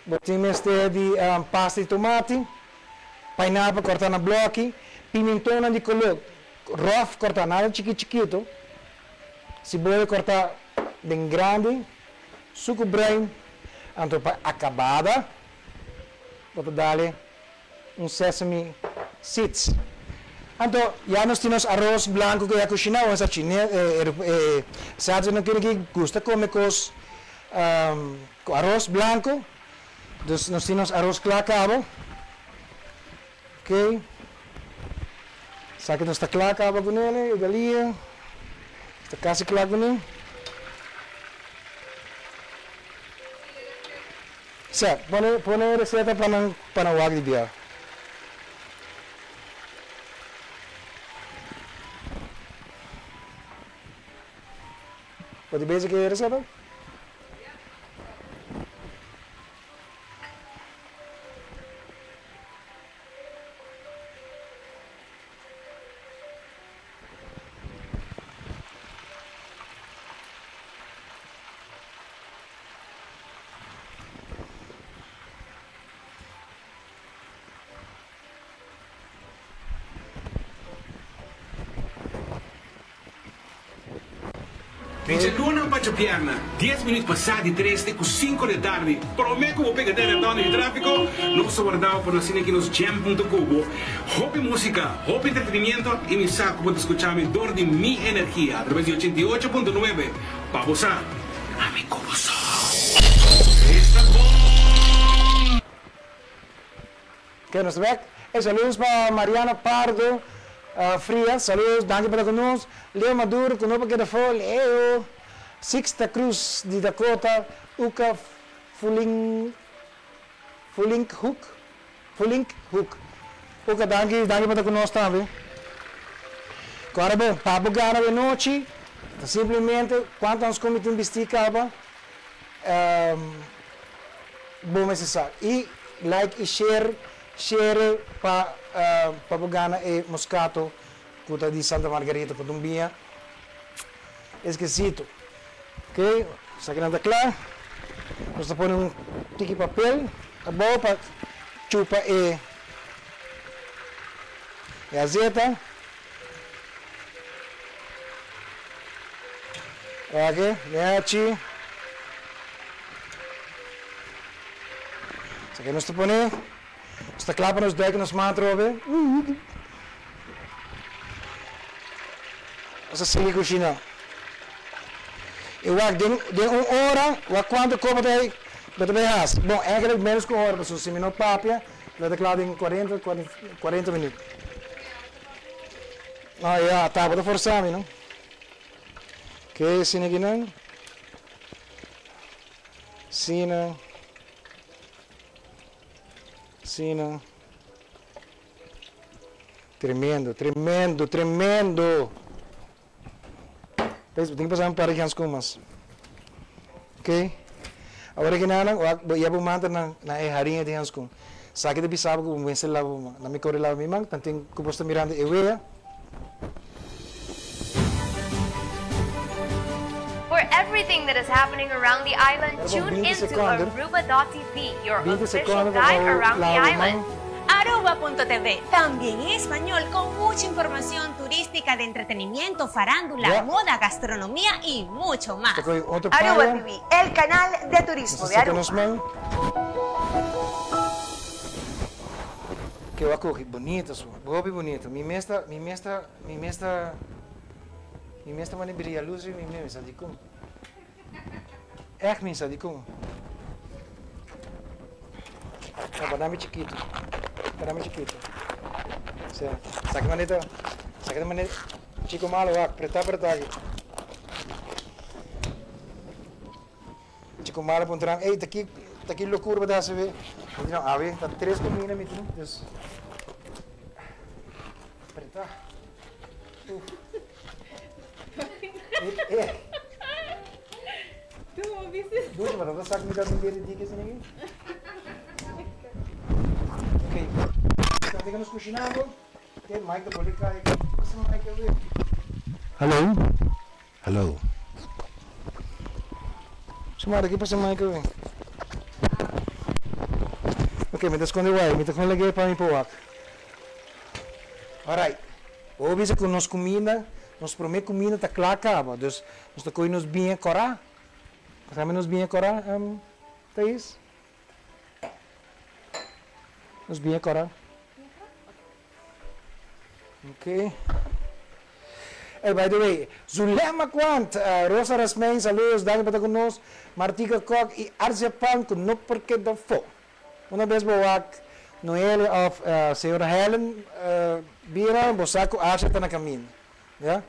Bo tin mester di pasta di tomati, pineapple kòrtá na blòki, pimentonnan di koló ròf kòrtá nada chikit chikito, siboya kòrtá den grandi, suku bruin, anto pa akabada bo ta dale un sesame seeds. Anto ya nos tin nos aros blanku ku ya kushiná, wen sa chines e asiatikonan kende ki gusta kome kos Cu aros blanco, dus nos tin nos aros cla caba. Ok. Esaki nos ta cla caba cu nele, e galia. Ta casi cla cu ne. Sa, pone, pone e receta pa nan, pa nan wak di bia. Bo ta bezig ku e reseta? Djaluna pa djabierna, dies minuut pasá di tres te ku sinku di tardi. Promé ku bo pega den rètònde di tráfiko, nos ta warda bo pa nos asina ki nos jam huntu ku bo. Hopi músika, hopi entretenimiento i mi sa ku bo ta skucha mi dor di mi energia atraves di 88.9 pa bo sa. Ami ku bo so. Esta bon! Ke nos ta bek. E saludos pa Mariana Pardo Frias, saludos, danki pa ta ku nos. Leo Maduro ku no por keda afó, Leo. Sixta Cruz di Dakota, Uka Fuling Fulinkhoek, Fulinkhoek. Uka danki, danki pa ta ku nos tambe. Ku ora bon, pa bo gana bo nochi, ta simplemente kuantu nos kumi tin bistí kaba. Bo mester sa. I like i share share pa pa bo gana e moscato cu ta di Santa Margarita cu ta un biña exquisito. Ok, esakinan ta cla. Nos ta pone un tiki papel abao pa chupa e e azeta. Oke, nechi. Esaki nos ta pone. Nos ta kla pa nos duik nos man atrobe. Nos a sigui cushina. Y wak den den un ora, wak cuanto copa ta bo ta bay haci. Bon, eigenlijk menos cu un ora, pasobra si mi no papia, lo ta cla den cuarenta, cuarenta minuut. No, ya, ta bo ta forsa mi, no? Ke asina kinan? Asina. Asina. Tremendo, tremendo, tremendo. Ves, tin que pasar un par de handschoen mas. Ok? Awor aki nan, bo ya bo man ta na, na e harinha di handschoen. Saki ta bisa bo ku bo mester lava bo man. Na mi kore lava mi man, tanten ku bo sta mirando e wea. For everything that is happening around the island, Era tune 20 in to seconden. Aruba.tv, your 20 official seconden pa guide bo around the lava bo island. man. Aruba.tv, también en español, con mucha información turística de entretenimiento, farándula, Ya. moda, gastronomía y mucho más. Ta kohe otro Aruba paya. TV, el canal de turismo Nos de ta seka Aruba. nos man. Ke wak kohe bonito su. Hopi bonito. Mi mes ta, mi mes ta, mi mes ta, mi mes ta mane bria luz riba mi mes, mi sa dikon. Echt mi sa dikon. No, pa mi chiquito. Pa mi chiquito. Sea, sa ki manera, sa ki manera, chico malo wak, preta preta aki. Chico malo puntra, ey, ta ki, ta ki locura bo ta haci be? Mi di, no, awe, ta tres comida mi tin, dus, preta. Uf. Eh, eh. Dushi, ma ta sa ku mi ta sin bere dike sin aki? Ok. Tanti ka nos kushinando, te Mike ta boli kai. Pasa Mike awe. Hallo? Hallo. Sumara, ki pasa Mike awe? Ok, mi ta skonde wai, mi ta kon lag'é pa mi por wak. Alright. Bo bisa ku nos kuminda, nos promé kuminda ta kla kaba, dus nos ta kohe nos biña kòrá. Pasame nos biña kòrá, Thais. Nos biña kòrá. Ok. Hey, by the way, Zulema Quant, Rosa Rasmijn, saludos, danki pa ta ku nos, Martika Kok i Arcia Pan ku no por keda fo. Una bes bo wak Noelia of señora Helen bira, bo sa ku Arcia ta na kaminda. Ya.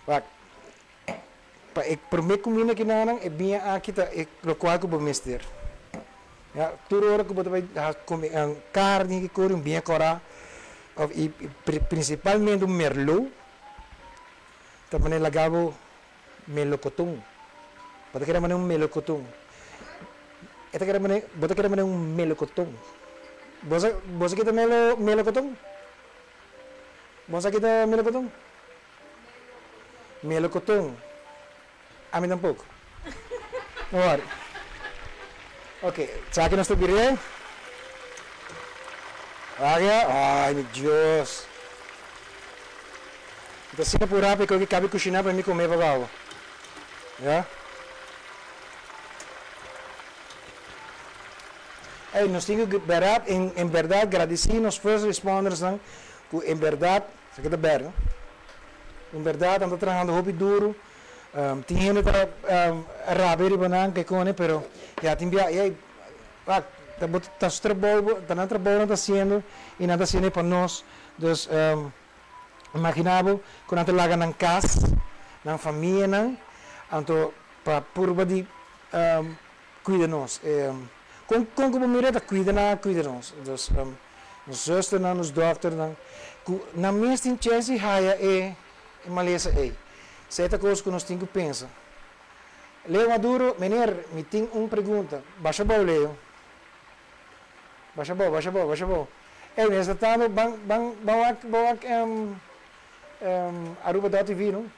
Wak, pa e prome kuminda kinanan, e biña aki ta e lokual ku bo mester. Ya, tur ora ku bo ta bai kome karni ki kori un biña kòrá òf i prinsipalmente un merlot ta pone laga bo melokoton. Bo ta kere mane un melokoton. E ta kere mane, bo ta kere mane un melokoton. Bo sa, bo sa kita melo, melokoton? Bo sa kita melokoton? Melokoton. Ami tampoko. No worry. Ok, sa ki nos ta bir'é? Wak ya? Ay, mi Dios. Mi ta asina purá pa e koe ki kabi kushiná pa mi kome pa gau. Ya? Ey, nos tin ku bèrdat, en, en bèrdat gradisí nos first respondersnan ku en bèrdat, sa ki ta bèrda, en bèrdat nan ta trahando hopi duru. Tin hende ta rabia riba nan ke kone pero ya tin bia ey wak ta bo ta su trabou bo ta nan trabou nan ta haciendo y nan ta haciendo e pa nos dus imagina bo ku nan ta laga nan kas nan famianan anto pa purba di cuida nos kon kon ku bo mira ta cuida nan a cuida nos dus nos zusternan nos dokternan ku nan mes tin chens di haya e E malesa ei. Esei ta kos ku nos tin ku pensa. Leo Maduro, Meneer, mi tin un pregunta. Basha bou, Leo. Basha bou, basha bou, basha bou. Ey, mi esta tando, ban, ban, ban wak, ban wak Aruba dot TV, no?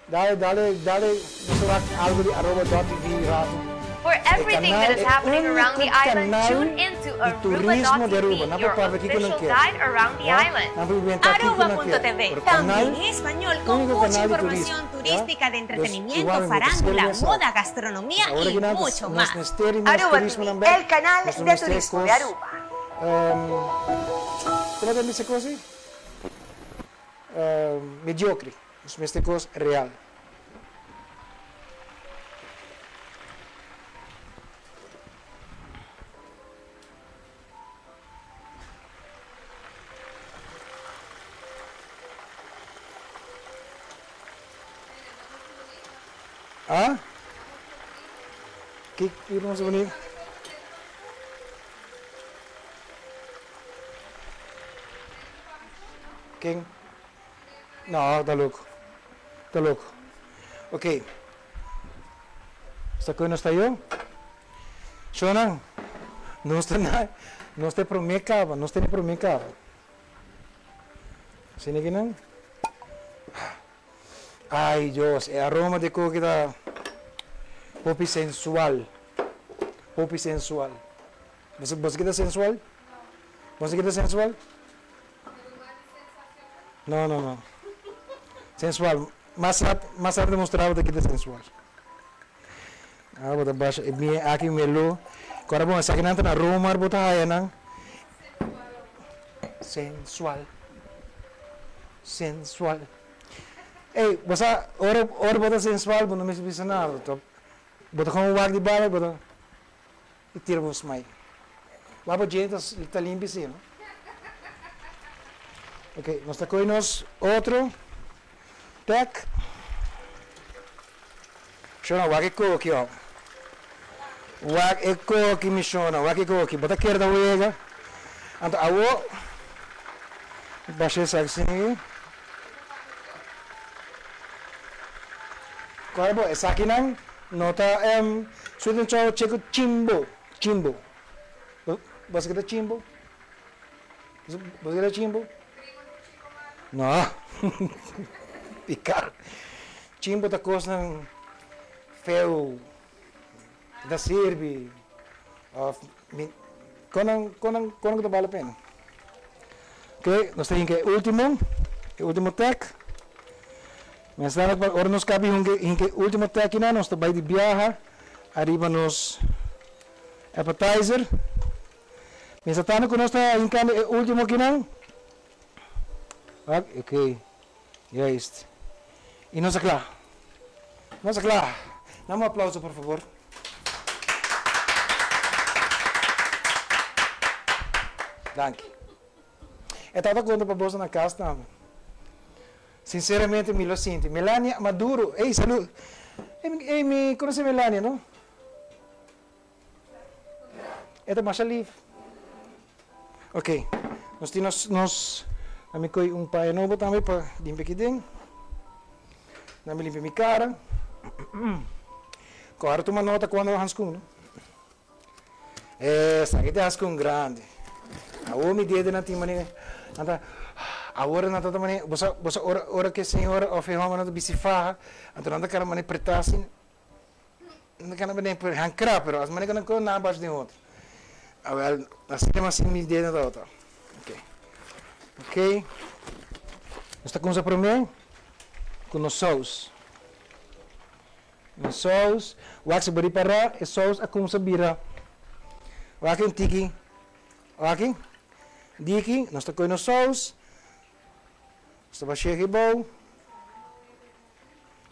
Dale, dale, dale, nos a wak algo di Aruba dot TV rato. For E everything that kanal, is e happening around úniko the island, kanal tune in to di turismo di Aruba. Aruba.tv, Nan por your papia kiko nan official kier. guide around the Ya? island. Nan por inventa kiko nan kier. Aruba.tv, Pero también kanal, en español, con úniko mucha kanal di información turismo. Ya? turística de Dus, entretenimiento, igual mi bo ta skirbi farándula, esaki. moda, gastronomía Awor y aki nan ta mucho nos más. mester di nos Aruba turismo TV, nan bek. el canal Nos no de mester turismo de kos, Aruba. Como ta bisa kos ei? Mediocre. Nos mester kos real. Ah? Ki ki nos bonito? Ken? No, ta loko. Ta loko. Ok. Sta koe nos ta yo? Shonnan, nos ta na, nos ta e promé kaba, nos ta e promé kaba. Asina ki nan? Ay Dios, e aroma di koki ta hopi sensual. Hopi sensual. Boso, boso kita sensual? Boso kita sensual? No, no, no. Sensual. Mas rap, mas rap demostrado ta kita sensual. Ah, bota basha e mi aki melo. Kora bon, esaki nan ta na Romar bota haya nan. Sensual. Sensual. Ey, bosa ora ora bota sensual, bo no mester bisa nada. Bota gewoon wak di bala, bota I tira bo smai. Wak bo djente ta limpi si no. Ok, nos ta koe nos otro tek. Shona, wak e koki oh. Wak e koki mi shona, wak e koki. Bo ta kere ta wega. Anto awo, basha esaki sin. Kòrda bo, esakinan no ta sweet and sour cheku chimbo, chimbo. Bo sa ke ta chimbo? Bo sa ke ta chimbo? No, piká. Chimbo ta kosnan feu, ta sirbi òf konan konan konan ku ta bale pena. Ok, nos ta hinka e ultimo, e ultimo tek. Mensana ku ora nos kabi hunka hinka e ultimo tek kinan nos ta bai di biaha ariba nos appetizer. Mester tanda ku nos ta hinkando e ultimo kinan. Ok, juist. I nos a kla. Nos a kla. Dame un aplauso por favor. Danki. E tabata konta pa boso na kas tambe. Sinceramente mi lo sinti. Melania Maduro. Ey, salud. Ey, mi konoce Melania, no? E ta masha lif. Ok, nos tin nos, nos, na mi koe un paña nobo tambe pa limpia aki den. Na mi limpia mi kara. Kòrda tuma nota kuando hanskun, no? Esaki ta e hanskun grandi. Awor mi dedenan tin manera, nan ta, awor nan ta ta manera, bo sa, bo sa ora, ora ku e señora òf e hòmbernan ta bisti faha, anto nan ta kara manera pretá asin. No kan benen por hankra, pero as manera ku nan bash den otro. Awel, asina mas sin mi dedo ta otro. Ok. Ok. Nos ta kumsa promé ku nos saus. Nos saus, wak si bo ripará e saus a kumsa bira. Wak un tiki, wak diki, nos ta kohe nos saus, nos ta bash'é ribou.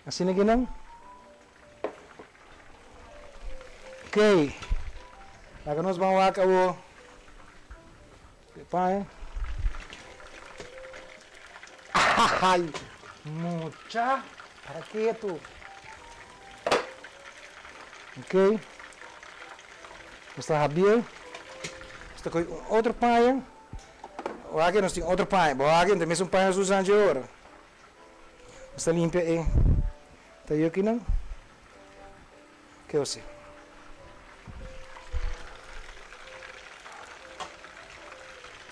Asina ki nan. Ok. Laga nos ban wak awo. E paña. Ay, mucha. Para ketu. Ok. Nos ta habié. Nos ta kohe un otro paña. Wak nos tin otro paña. Bo wak e mesun paña nos usa anchi ora. Nos ta limpia e tayokinan. Ke ose.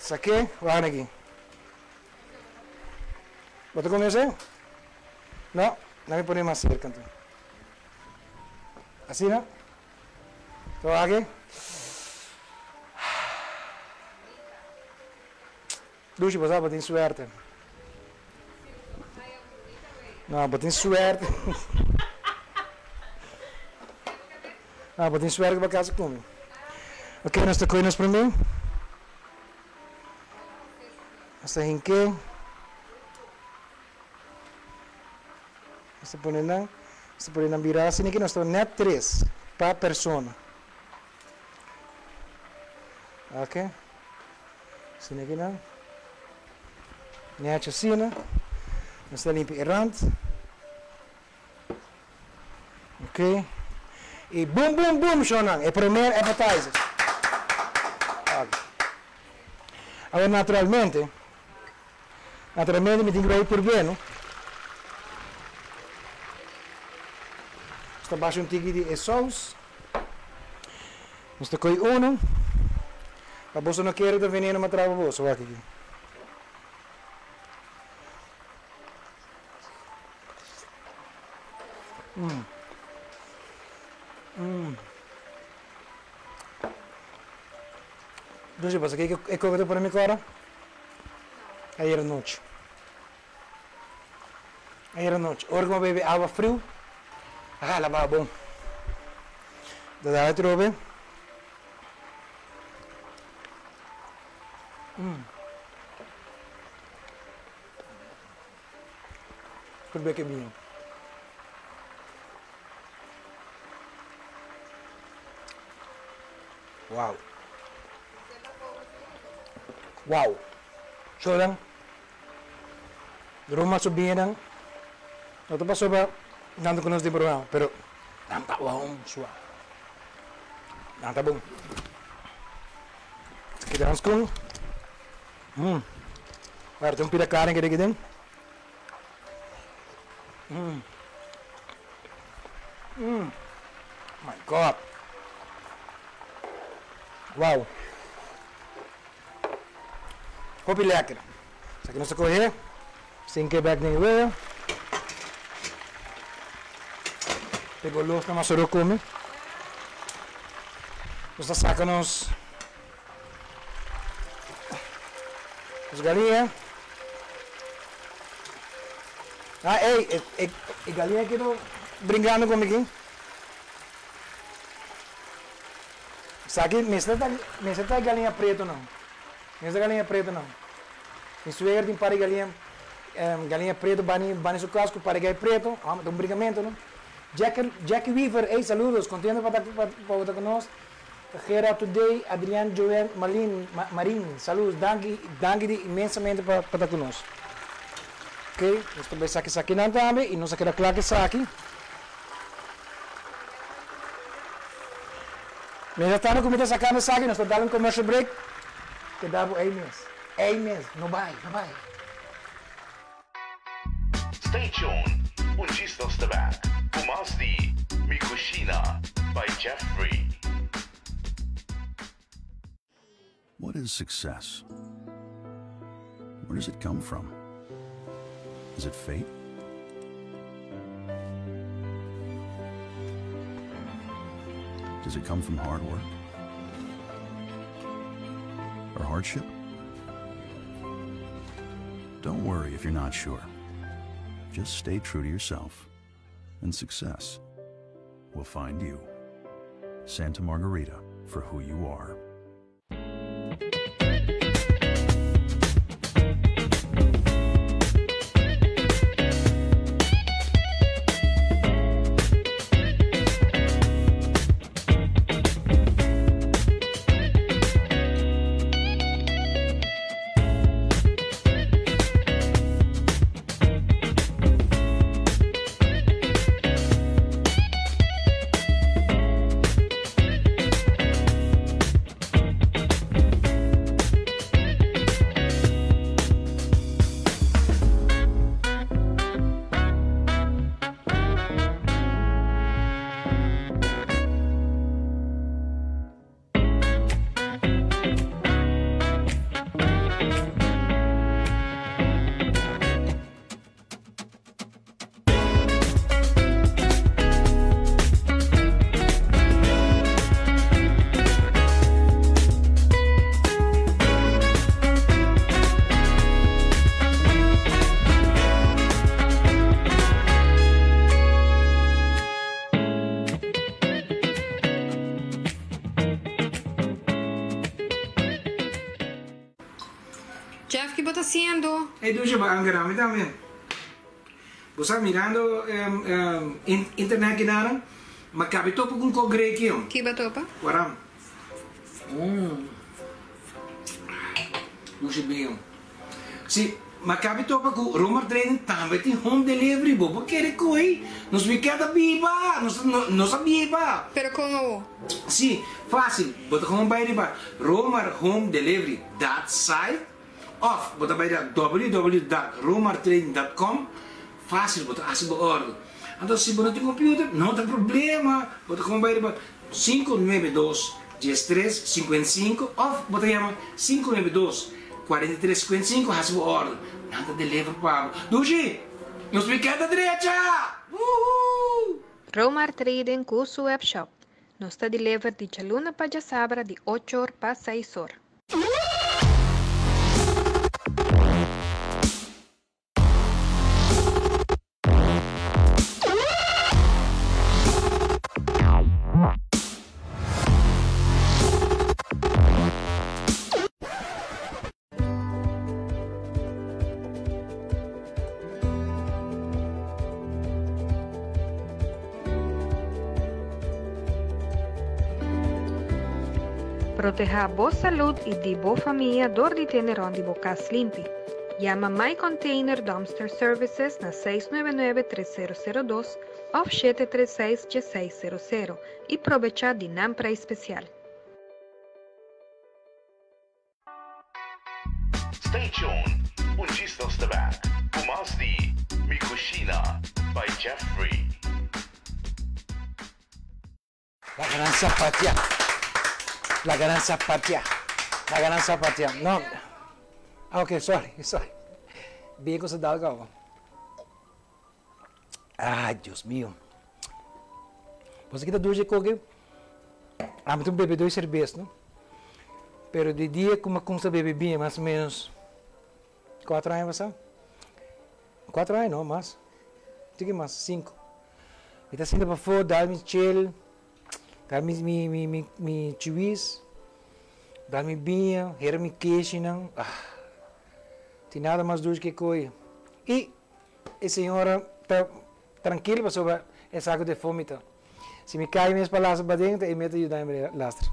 Sake, wak aki. Bo ta come ose? No, na mi pone mas cerca anto. Asina? Ta wak aki? Dushi bo sa bo tin suerte. No, bo tin suerte. No, bo tin suerte ku bo kasa ku mi. Ok, nos ta kohe nos promé. Nos ta hink'é. Nos ta pone nan, nos ta pone nan bira asina ki nos ta net tres pa persona. Ok. Asina ki nan. Nechi asina. Nos ta limpia e rand. Ok. I boom boom boom shownan, e primer appetizer. Ok. Awor naturalmente, naturalmente mi tin ku bai purbe no. Nos ta basha un tiki di e saus. Nos ta koi uno. Pa boso no kere ta veneno mi a traha pa boso, wak aki. Mm. Mm. Dushi, pasa que e coca te pone mi cora? Ayer noche. Ayer noche. Ora que bebe agua frio, ah, la va bom. Da da trobe. Mm. Por beke biña. Wow. Wow. Shodan. Roma su biñanan no ta pasobra nan ta konos den programa, pero nan ta bon sua. Nan ta bon. Keda ons kon. Mm. Ahora tin un pida carne keda kiden. Mm. Mm. My God. Wow. Hopi lekker. Esaki nos ta coge. Sin ke bek den e wea. Pego los na masoro come. Nos ta saca nos nos galiña. Ah, ey, e, e, e galiña aki no brincando con mi aquí. Esaki mester ta, mester ta e galiña preto no. Mester galiña preto no. Mi suegra tin par di galiña, galiña preto bani, bani su cas cu par di gai preto. Ah, ta un brincamento no. Jack, Jackie Weaver, ey, saludos. Contento pa ta, pa, pa bo ta cu nos. Gerard Today, Adrian Joen Malin, Marin, saludos, danki, danki di inmensamente pa pa ta ku nos. Ok, nos ta bai saki sakinan tambe i nos a keda kla ku esaki. Mientras tanto ku mi ta sakando esaki, nos ta dal un commercial break. Keda bo ei mes, ei mes, no bai, no bai. Stay tuned, un djis nos ta back cu mas di Mi Cushina by Jeffrey. What is success? Where does it come from? Is it fate? Does it come from hard work? Or hardship? Don't worry if you're not sure. Just stay true to yourself, and success will find you. Santa Margarita for who you are. Jeff, ki bo ta haciendo? Ey Dusha, bo a angra mi tambe. Bo sa mirando internet kinanan, ma kabi topa ku un kok greki. Ki bo topa? Waram. Dushi bien. Si, ma kabi topa ku Romar Trading tambe tin home delivery. Bo por kere koe. Nos weekend a biba. Nos nos a biba. Pero kon awo? Si, fácil. Bo ta gewoon bai riba romarhomedelivery dot site òf bo ta bai riba www dot romartrading dot com. Fácil, bo ta hasi bo òrdu. Anto si bo no tin computer, no ta problema. Bo ta gewoon bai riba 592 13 55 òf bo ta yama 592 43 55 hasi bo òrdu. Nan ta deliver pa bo. Dushi! Nos weekend ta drecha! Woohoo! Romar Trading ku su webshop. Nos ta deliver di djaluna pa djasabra di ocho or pa seis or. Protehá bo salud i di bo famia dor di tene rònt di bo kas limpi. Yama My Container Dumpster Services na 699 3002 òf 736 1600 i probechá di nan preis spesial. Stay tuned, un djis nos ta back cu mas di Mi Cushina by Jeffrey. Laga nan sapatia. Laga nan sapatia. Laga nan sapatia. No. Ah, ok, sorry, sorry. Bien ku sa dal gou. Ay, Dios mío. Bo sa kita dulce koke? Ami ta un bebedor di serbes, no? Pero di dia ku mi a kumsa bebe biña, mas o menos kuater aña pasá. Kuater aña no, mas. Tiki mas, sinku. Mi ta sinta pafó, dal mi chel, dal mi mi mi mi mi chiwis, dal mi biña, hera mi keshinan. Ah, tin nada mas dushi ke koe. I e señora ta trankil pasobra e sa ku ta e fo mi ta. Si mi kai mes pa lastra paden, ta e mes ta yuda mi lastra.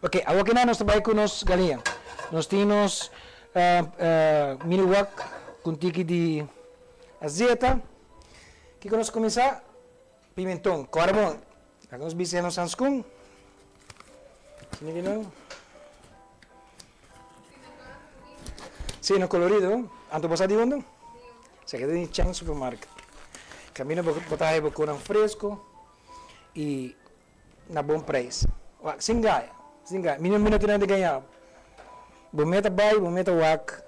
Ok, awor kina nos ta bai ku nos galiña. Nos tin nos mini wok ku un tiki di azeta. Kiko nos kuminsá? Pimenton. Kòrda bon, laga nos bisia nos hanskun. Sini kinan. Sí, no colorido. Anto bo sa di unda? Sa keda den Chang Supermarket. Camino bo bo ta haya bo konan fresco y na bon prijs. Wak, sin gaya, sin gaya. Mi no mi no tin nada di gaña bo. Bo meta bai, bo meta wak,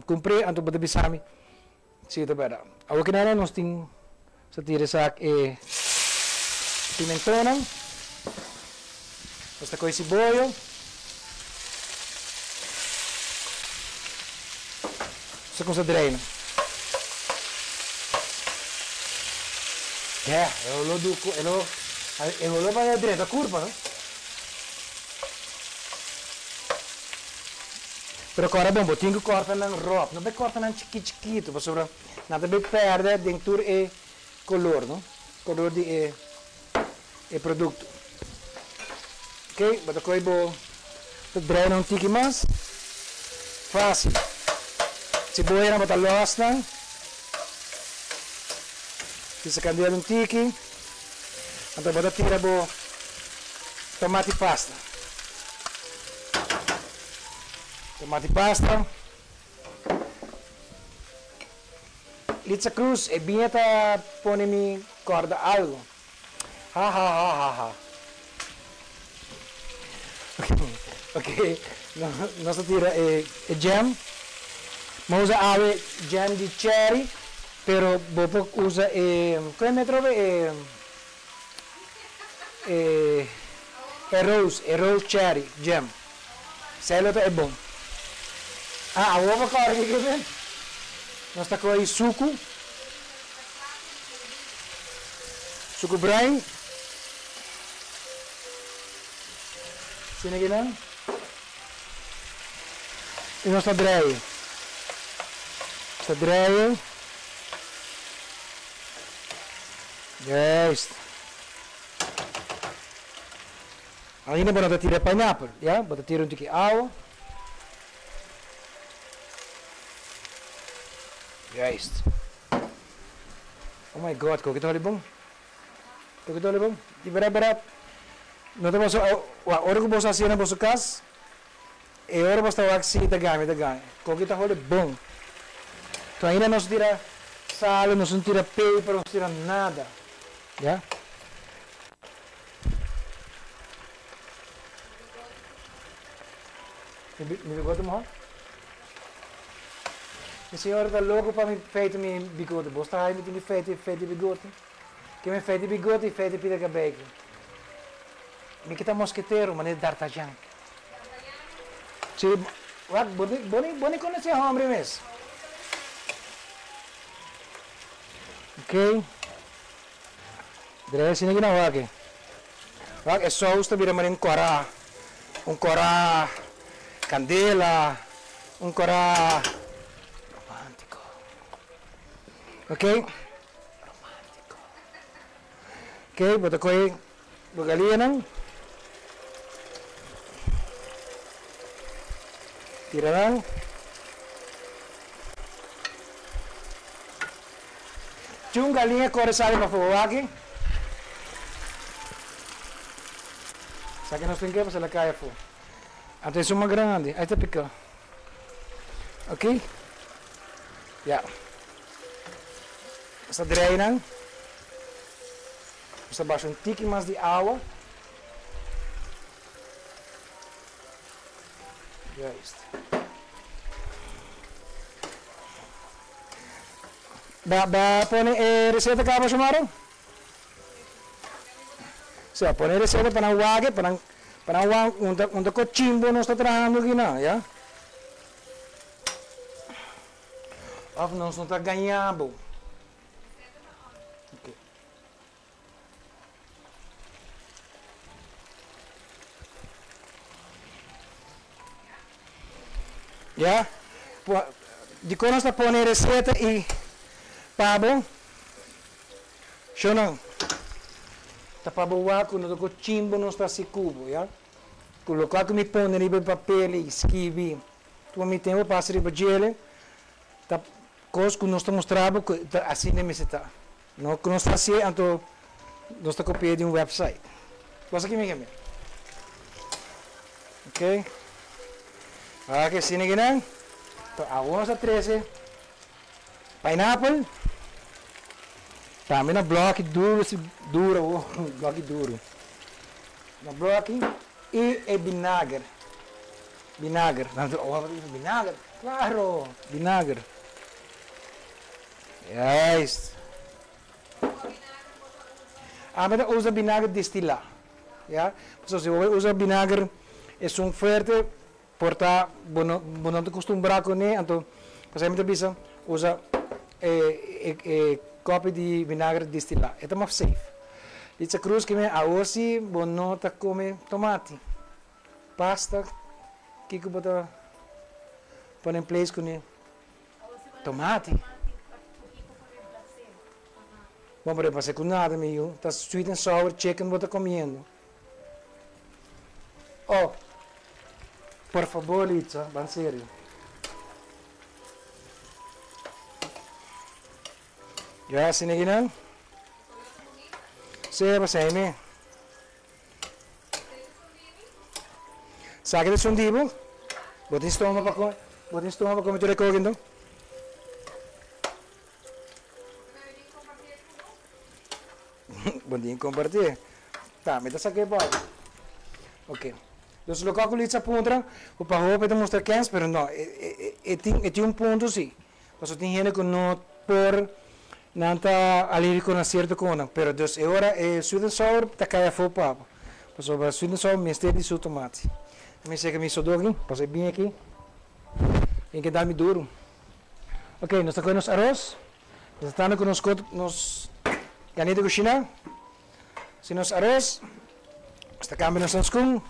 cumpr'é, anto bo ta bisa mi si ta berdad. Awor ki nada nos tin sa tira esaki e pimentonnan. Nos ta kohe siboyo. Nos ta kumsa dreina. Yeah, e holó du ku e lo e holó pa drenta kurpa no. Pero kòrda bon, bo tin ku kòrta nan ròp, no bai kòrta nan chikit chikitu pasobra nan ta bai pèrdè den tur e kolor no, kolor di e. e producto. Ok, bo ta coy bo ta draai nan un tiki mas. Facil. Ceboya nan bo ta los nan. Pisa candela un tiki. Anto bo ta tira bo tomati pasta. Tomati pasta. Litza Cruz, e biña ta pone mi corda algo. Hahahahaha. Ok, nos ta tira e jam. Mi a usa awe jam di cherry, pero bo por usa e, kon e atrobe e, e, e rose, e rose cherry jam. Esei lo ta e bon. Ah, awor bo kòrda kiko ta? Nos ta kohe suku, suku bruin. Asina kinan. I nos ta drei. Nos ta drei. Juist. Ainda bo no ta tira pineapple, ya? Bo ta tira un tiki awa. Juist. Oh my God, koke ta holi bon. Koke ta holi bon. Di bera bera. No ta boso, ora ku boso hasié na boso kas, E ora bo sta wak si ta gami ta gami. Koki ta holi bon. To ainda nos tira salo, nos no tira peper, nos tira nada. Ya. Mi bigote moha? Mi señora ta loko pa mi feita mi bigote. Bo sta hay mi tin di feita feita bigote? Ke mi feita bigote i feita pida kabei. Mi ke ta mosketero manera D'Artagnan. Sí, wak, bo ni, bo ni, bo ni konosé hombre mes. Ok. Dre asina ki nan wak e. Wak, e sous ta bira manera un kòrá. Un kòrá kandela, un kòrá romántiko. Ok. Romántiko. Ok, bo ta kohe Bo galiñanan tira nan. Tin un galiña kore sali pafó aki. Sa ke nos tin ke pasá la kai afó. Anto esun mas grandi. Ai ta pika. Ok. Ya. Nos ta drei nan. Nos ta basha un tiki mas di awa. Juist. Ba, ba pone e receta caba, Xiomara? Sea, pone e receta pa nan wak, pa nan, pa nan wak unda, unda cochimbo nos ta trahando aki nan, ya? Of nos no ta gaña bo. Ok. Ya? Dikon nos ta pone reseta i pa bo? Shonnan, ta pa bo wak ku no ta ku chimbo nos ta hasi ku bo, ya? Ku lokual ku mi pone riba e papel i skibi, tuma mi tempu pasa riba djele, ta Kos ku nos ta mustra bo ku ta asina mester ta. No ku nos ta hasié anto nos ta kopi'é di un website. Bo sa kimi keme? Ok. Awor ke asina kinan, to awor nos ta trese pineapple. Tambe na bloki duru si duru awor, bloki duru. Na bloki i e binager. Binager. Nan ta oh binager. Claro, binager. Juist. Ami ta usa binager destila. Ya. Pasobra si bo bai usa binager esun fuerte por ta bo no bo no ta kustumbrá kuné anto pasobra mi ta bisa usa e e e kopi di binager destilá. E ta mas safe. Litsa Cruz ke mi awor si bo no ta kome tomati. Pasta, kiko bo ta pone in place kuné? Tomati. Bon, pero e pasa ku nada mi yu. Ta sweet and sour chicken bo ta komiendo. Oh, por fabor Litza, ban serio. Ya, asina kinan? Sí, pasa mi. Sa ke ta sundi bo? Bo tin stoma pa come? Bo tin stoma pa come tur e koki enton? Bo tin comparti. Ta, mi ta sake pa bo. Ok. Dus loke ku Litsa puntra, ku pa hopi ta mustra kens, pero no, e tin e tin un punto si. Pasobra tin hende ku no por, nan ta alérgiko na sierto konan. Pero dus e ora e sweet and sour ta kai afó pa bo. Pasobra sweet and sour mester di su tomati. Mi seka mi sodoki, pasobra e bin aki, tin ke dal mi duru. Ok, nos ta kohe nos aros, nos ta tanda ku nos kot nos ganita kushiná. Si nos aros, nos ta kambia nos hanskun.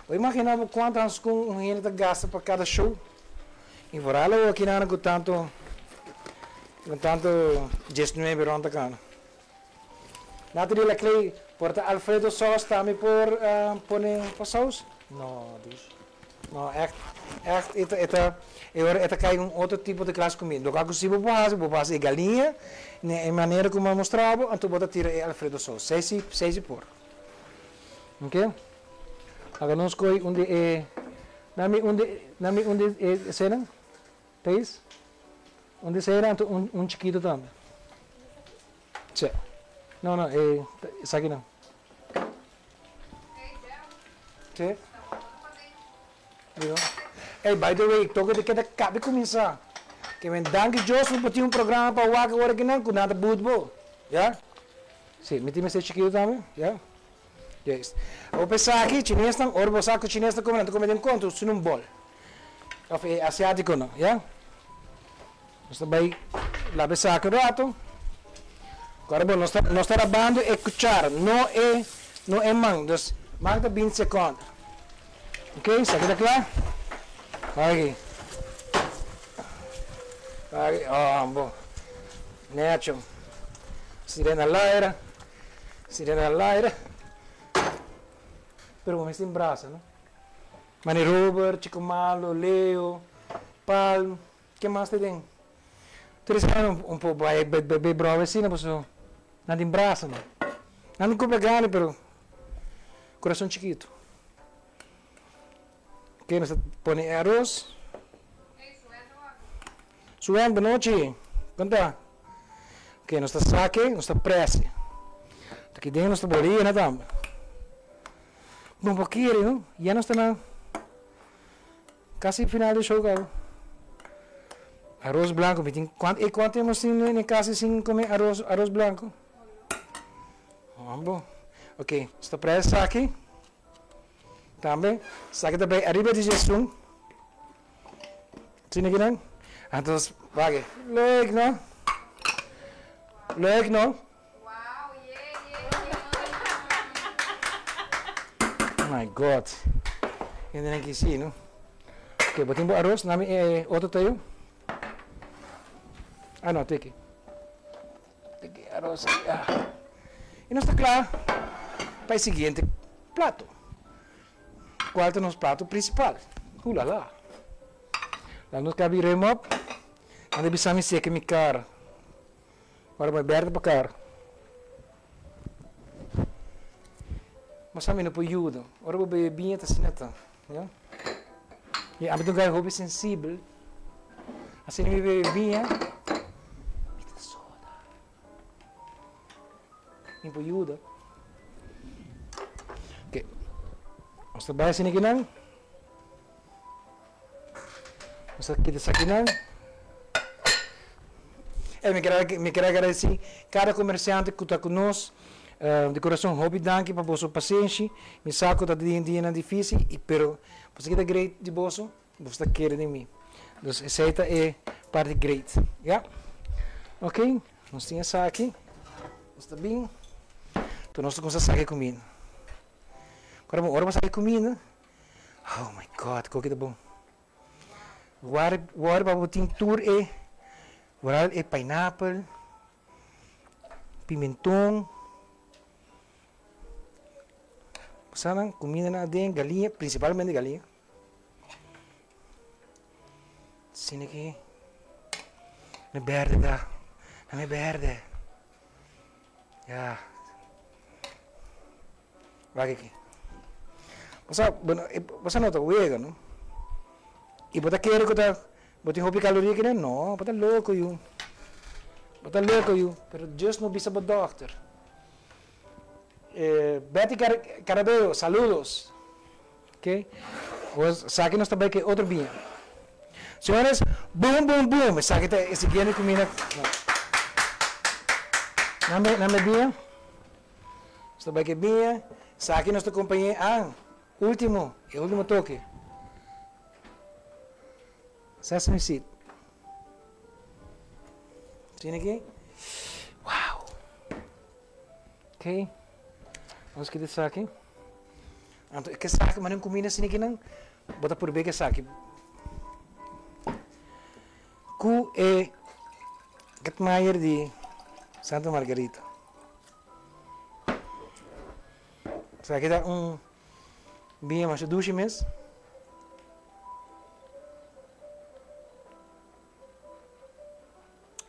Bo imagina bo kuantu hanskun un hende ta gasta pa kada show? I foral awor aki nan ku tantu ku tantu diesnuebe rònt ta kana. Nathalie Laclay, por ta Alfredo sauce tambe por pone pa saus? No, dus. No, echt, echt, e ta, e ta, e ora e ta kai un otro tipo di klas kumida. Loke ku si bo por hasi, bo por hasi e galiña na e manera ku mi a mustra bo, anto bo ta tira e Alfredo sauce. Sei si, sei si por. Oke. Laga nos kohe un di e, nami un di, nami un di e eseinan, Thais? Un di eseinan anto un, un chikito tambe. Sí. No, no, e, esakinan. Sí. Digo. Hey, by the way, toke di keda kabi kuminsá. Ke men danki Dios ku bo tin un programa pa wak ora kinan ku nan ta but bo. Ya? Sí, mi tin mester chikito tambe. Ya? Juist. Bo pensa aki, chinesnan, ora bo sa ku chinesnan kome, nan ta kome den kontu, sin un bol. Of e asiatikonan, ya? Nos ta bai laba esaki un rato. Ahora bon, nos ta, nos ta rabando e cuchara, no e, no e man. Dus, man ta binti seconde. Ok, esaki ta cla? Aki. Aki, oh, bon. Necho. Sirena al aire. Sirena al aire. Pero bo mester tin brasa, no? Mane Robert, Chico Malo, Leo, Palm. Ke mas ta den? Tur esnan un un por bai bai bròwe asina pasobra nan tin brasa no. Nan tin kupla grandi pero kurason chikitu. Oke nos ta pone e aros. Suen bonochi, kon ta? Oke nos ta sake, nos ta prese. Aki den nos ta bori yena tambe. Bon por kere no, ya nos ta na. Casi final di show cabo. Arroz blanco, mi tin cuant e cuant tiempo sin ne casi sin come arroz arroz blanco. Ambo. Ok, sta pres aki. Tambe, saki ta bay ariba di jesun. Sini kinan? Antos, wak, leuk no? Leuk no? My God. Hende ki si, no? Ok, bo tin bo aros, nami e otro tayo. Ah, no, tiki. Tiki aros. Ah. Y nos ta kla pa e siguiente plato. Cual ta nos plato principal? Uh la la. La nos kabi rem op. Nan ta bisa mi seke mi kara. Ora bo e berde pa kar. Mas ami no por yuda. Ora bo bebe biña ta asina ta. Ya. I ami ta un guy hopi sensibel. Asina mi bebe biña, mi ta soda. Mi por yuda. Ok. Nos ta bai asina kinan. Nos ta kita esakinan. Ey, mi ker mi ker agradeci cada comerciante cu ta cu nos. Di corazon hopi danki pa boso pasenshi. Mi sa cu ta den dianan dificil, y pero boso kita great di boso, boso ta kere den mi. Dus esey ta e parti great. Ya. Ok, nos tin esaki. Nos ta bin. Tur nos ta cuminsa saca e cuminda. Ora bo ora bo saca e cuminda. Oh my God, koki ta bon. Wari, wari pa bo tin tur e, vooral e pineapple, pimenton, Sanan, comida na aden, galiña, principalmente galiña. Asina ki, mi berde ta, na mi berde. Ya. Wak aki. Bo sa, bueno, bo sa no ta wega, no? I bo ta kere ku ta, bo tin hopi kaloria kina? No, bo ta loko yu. Bo ta loko yu, pero just no bisa bo dòkter. Eh, Betty Car Carabeo, saludos. Ok. Bo sa ki nos ta bai ke otro biña. Señores, boom, boom, boom. Esaki ta e siguiente kumina. Nan me, nan me biña. Nos ta bai ke biña. Esaki nos ta kompañ'é ah, último, e último toke. Sesame seed. Sien aki? Wow. Ok. Nos kita esaki. Anto e kesaki mane un kuminda asina kinan bo ta purbe kesaki ku e Gatmayer di Santa Margarita. Esaki ta un biña masha dushi mes.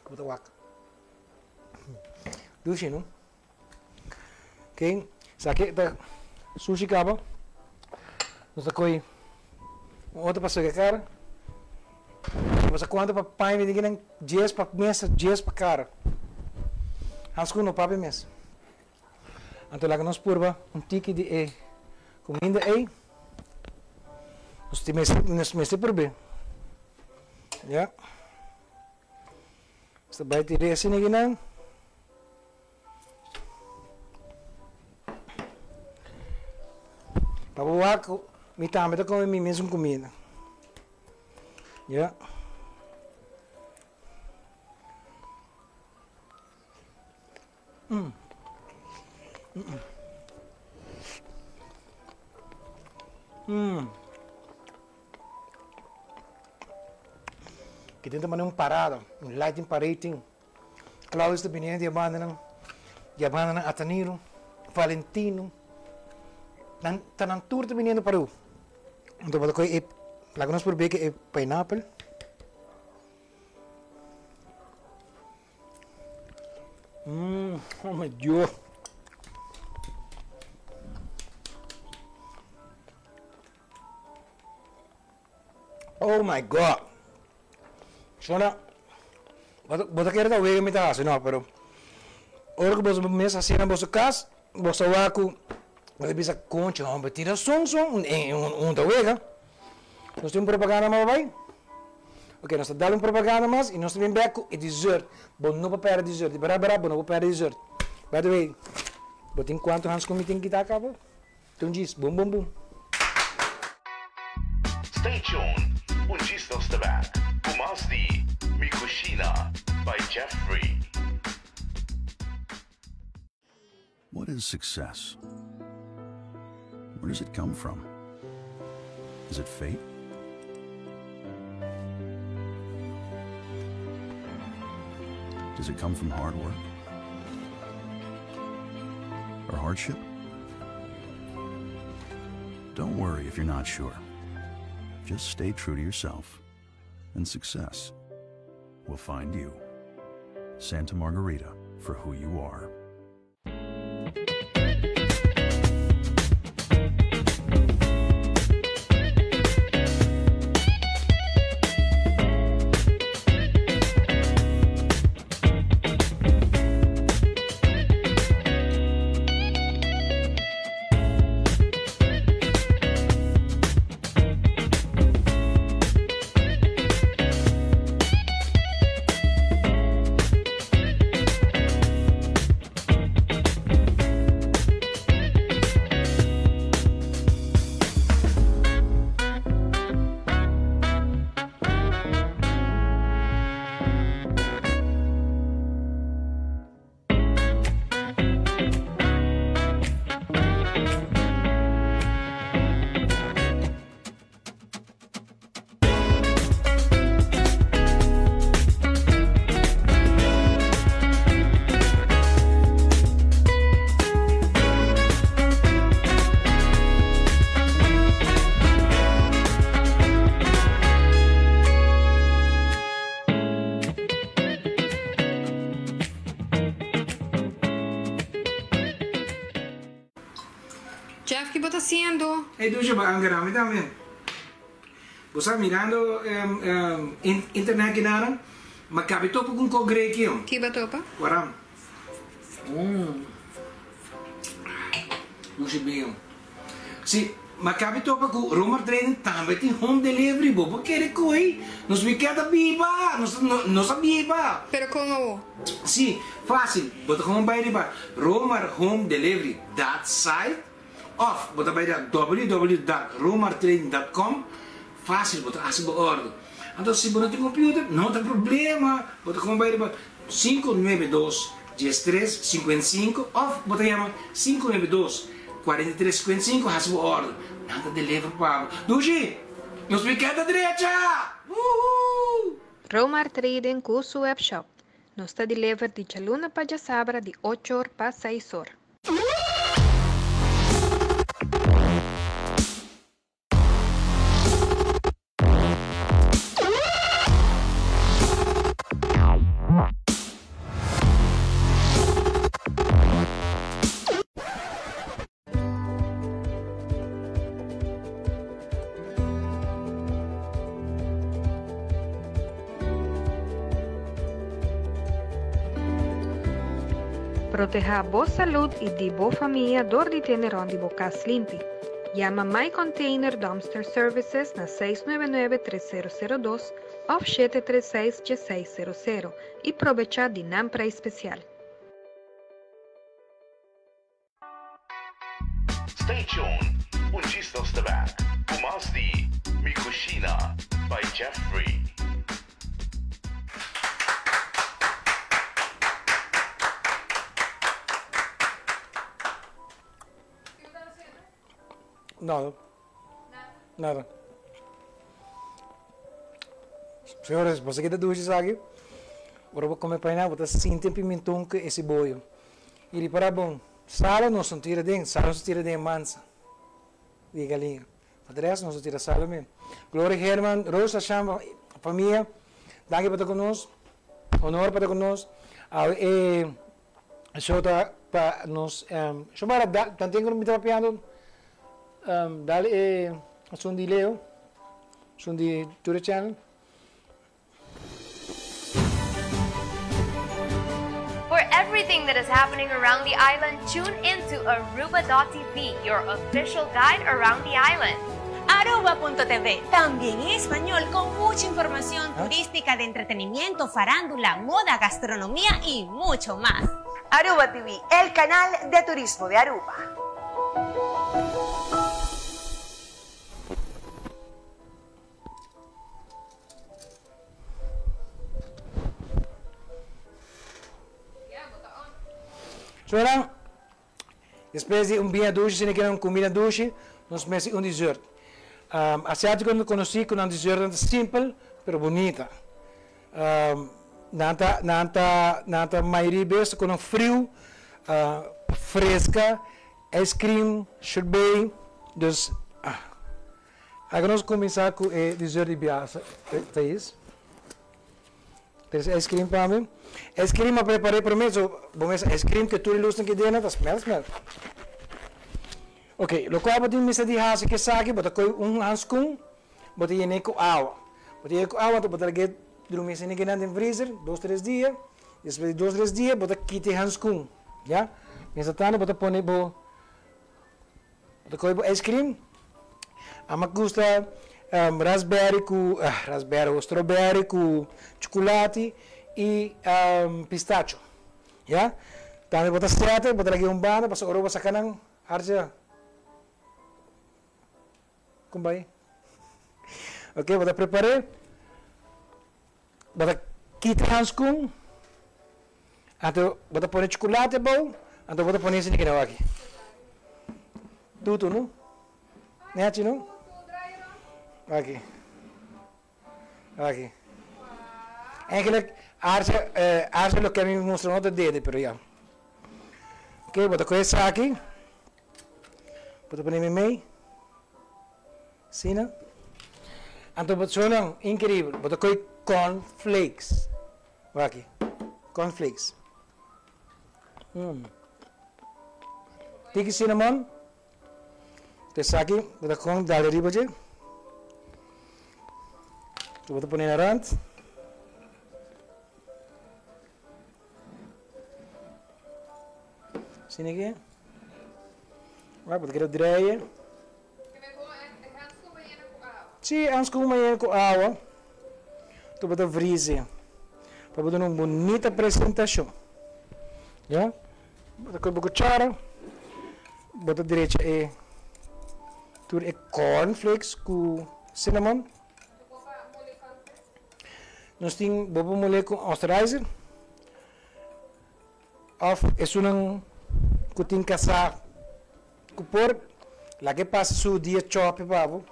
Ku ta wak. Dushi no? Ok, esaki ta sushi kaba. Nos ta kohe un otro pa sega kara. Bo sa kuantu pa paña mi tin kinan dies pa mesa, dies pa kara. Hans ku no papia mes. Anto laga nos purba un tiki di e kuminda ei. Nos tin mester, nos mester purb'é. Ya. Nos ta bai tir'é asina akinan. Pa bo wak ku mi tambe ta kome mi mesun kuminda. Ya. Ki tin ta manda un parada, un lighting parade tin. Claudius ta bini di e bandanan, di e bandanan Ataniro, Valentino, nan ta nan tur ta biniendo pareu. Anto bo ta kohe e, laga nos por beke e pineapple. Mmm, oh my Dios. Oh my God. Shona, bo ta kere ta wega mi ta hasi no, pero ora ku boso mes hasi na boso kas, boso wak ku bo ta bisa concha homber tin rason son, un ta wega. Nos tin un propaganda mas bai? Ok, nos ta dal un propaganda mas y nos ta bin bek cu e dessert. Bo no por perde dessert. Di bera bera bo no por perde dessert. By the way, bo tin cuanto hands cu mi tin kita caba? Tin un djis. Boom boom boom. Stay tuned, un djis nos ta bek cu mas di Mi Cushina by Jeffrey. What is success? Where does it come from? Is it fate? Does it come from hard work? Or hardship? Don't worry if you're not sure. Just stay true to yourself, and success will find you. Santa Margarita for who you are. Jeff ki bo ta haciendo? Ey Dusha bo angera mi tambe. Bo sa mirando internet kinara ma cabe topa cu un co greki. Ki bo topa? Waram. Dusha bien. Si, ma cabe topa cu Romar Trading tambe tin home delivery, bo por kere coy, nos mi keda biba, nos nos a biba. Pero con awo? Si, facil, bo ta gewoon bay riba romarhomedelivery dot site of bo ta bay riba www dot romartrading dot com, facil bo ta haci bo order. Anto si bo no tin computer, no ta problema, bo ta gewoon bay riba 592 13 55 of bo ta yama 592 43 55 hasi bo order, nan ta deliver pa bo. Dushi! Nos weekend ta drecha! Woohoo! Romar Trading ku su webshop. Nos ta deliver di djaluna pa djasabra di ocho or pa seis or. Proteha bo salud y di bo famia door di tene rond di bo cas limpi. Yama My Container Dumpster Services na 699 3002 of 736 1600 y probecha di nan prijs special. Stay tuned, un djis nos ta back cu mas di Mi Cushina by Jeffrey. Nada. Nada. Señores, boso kita dushi esaki. Ora bo come painá, bo ta sinti e pimentón cu e siboyo. Y ripara bon, salo nos no tira den, salo nos ta tira den e mansa di e galiña. Pa de resto nos no tira salo men. Gloria Herman, Rosa Shamba, famia, danki pa ta cu nos. Honor pa ta cu nos. Awe e show ta pa nos. Shomara, tanten cu mi ta papiando, dal e asun di Leo, asun di Ture Channel. For everything that is happening around the island, tune in to Aruba.tv, your official guide around the island. Aruba.tv, también en español con mucha información turística de entretenimiento, farándula, moda, gastronomía y mucho más. Aruba TV, el canal de turismo de Aruba. Suena, despues di un biña dushi, si no un comida dushi, nos mester un dessert. Um, asiático no conocí cu nan dessert ta simpel, pero bonita. Um, nan ta, nan ta, nan ta mayoria bes cu nan friu, uh, fresca, ice cream, sorbet, dus, ah. Laga nos kuminsá ku e dessert di biasa, Thais. Tres ice cream pa mi. Ice cream a prepar'é promé, so bo mester ice cream ke tur e lusnan ke dena ta smel smel. Ok, lokual bo tin mester di hasi ku esaki, bo ta kohe un hanskun, bo ta yen'é ku awa. Bo ta yen'é ku awa, anto bo ta lag'é drumi esei kinan den freezer dos tres dia. Despues di dos tres dia bo ta kita e hanskun, ya. Mientras tanto bo ta pone bo. Bo ta kohe bo ice cream. Ama gusta raspberry ku raspberry o strawberry ku chukulati i pistacho. Ya. Tambe bo ta sete, bo ta lag'é un banda pasobra ora bo saka nan hartje. Kon bai? Ok, bo ta prepar'é. Bo ta kita hanskun, anto bo ta pone chocolate abou, anto bo ta pone esaki na aki. Tutu no? Nechi no? Aki. Aki. Eigenlijk, Arce, eh, Arce lo ke mi mustra no ta dede, pero ya. Ok, bo ta kohe esaki, bo ta pone meimei. Asina. Anto bo suenan inkeribel. Bo ta koe corn flakes. Wak aki. Corn flakes. Mm. Tiki cinnamon. Te esaki bo ta kon dale riba dje. Bo ta pone na rand. Asina aki. Wak, bo ta keda draaien. Sí, handschoen ma yena ku awa. Tu bo ta vriezen. Pa bo duna un bunita presentashon. Ya? Bo ta kohe bo kuchara. Bo ta drecha e tur e cornflakes ku cinnamon. Nos tin bo por mole ku osterizer. Of esunnan ku tin kasá ku por laga e pasa su dia chopi pa bo.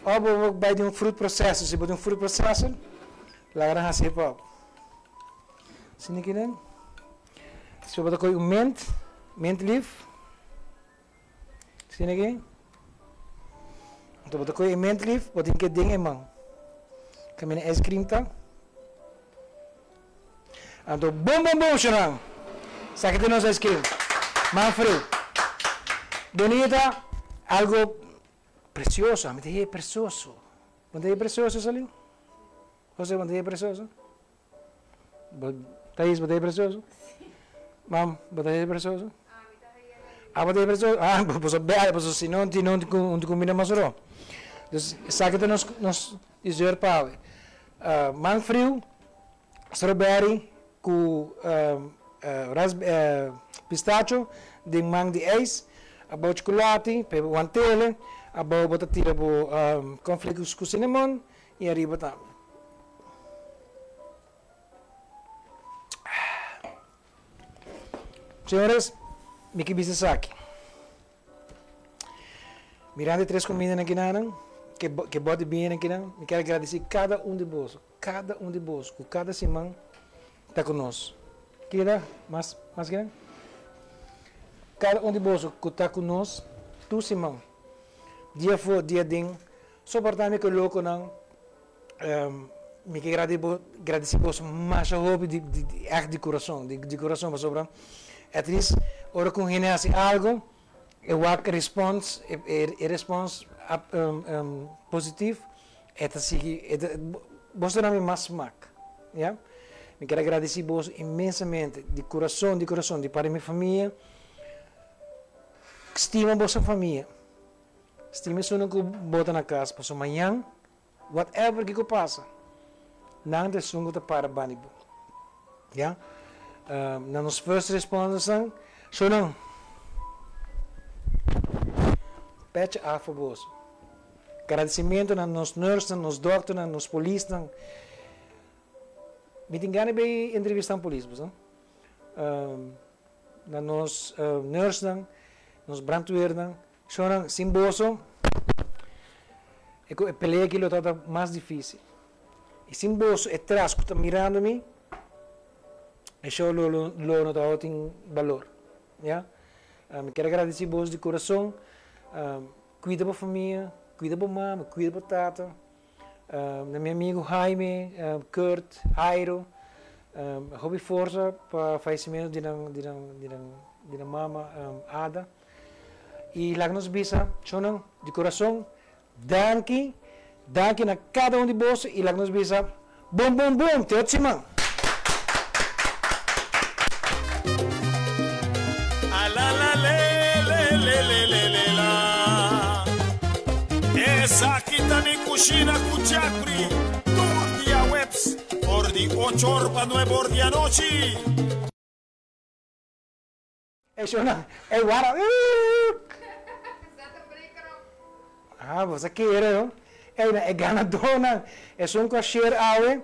Of bo por bai den un fruit processor, si bo tin un fruit processor laga nan hasié pa bo. Asina ki nan. Despues bo ta kohe un mint, mint leaf. Asina ki. Anto bo ta kohe e mint leaf, bo tin ke den e man. Kaminda ice cream ta. Anto bon bon bon shonan. Esaki ta nos ice cream. Man friu. Bonita, algo precioso. Ami ta hei precioso. Bo ta hei precioso Saliu? Jose, bo ta hei precioso? Bo, Thais, bo ta hei precioso? Mam, bo ta haya perezoso? Ah, bo ta haya perezoso? Ah, boso bèl, boso si no, no ta kuminda mas oro. Dus esaki ta nos nos dessert pa awe. Man friu, strawberry ku pistacho den man di ijs, abou chocolate, pe wantele, abou bo ta tira bo cornflakes ku cinnamon i ariba tambe. Señores, mi ke bisa esaki. Mirando e tres kumindanan kinanan, ke bòt di biñanan kinan, mi kier gradisí kada un di boso, kada un di boso ku kada siman ta ku nos. Keda mas mas kinan? Kada un di boso ku ta ku nos tur siman, dia afó, dia aden, soportá mi ku e lokonan. Mi ke gradisi boso masha hopi di ègt di kurason, di kurason pasobra at least ora ku un hende hasi algu e wak respons e respons positif e ta sigui boso ta dami mas smak ya. Mi kier a gradisi boso inmensamente di kurason di kurason di parti mi famia stima boso famia stima esunnan ku bo ta na kas pasobra mañan Whatever kiko pasa, nan ta esun ku ta para banda di bo. Ya. Na nos first respondersnan, so nan pecha af pa boso. Gradisimentu na nos nursenan, nos dokternan, nos polisnan. Mi tin gana bay entrevista un polis, bo sa. Na nos nursenan, nos brandweernan, Shornan, sin boso, e ku e pelea aki lo tabata mas difísil. I sin boso, e tras ku ta mirando mi, e show lo lo no tabatin balor. Ya. Mi kier a gradisí boso di kurason. Kuida bo famia, kuida bo mama, kuida bo tata. Na mi amigu Jaime, Kurt, Jairo, hopi forsa pa fayesimentu di nan di nan di nan di nan mama Ada. I laga nos bisa, Shonnan, di kurason, danki, danki na kada un di boso i laga nos bisa, Bum bum bum, te otro siman! Esaki ta mi kushina ku Jeffrey tur diahuebs for di ocho or pa nuebe or di anochi. Ey shona, ey wara. Ah, bo sa kere no. Ey na e ganadónan, esun ku a share awe,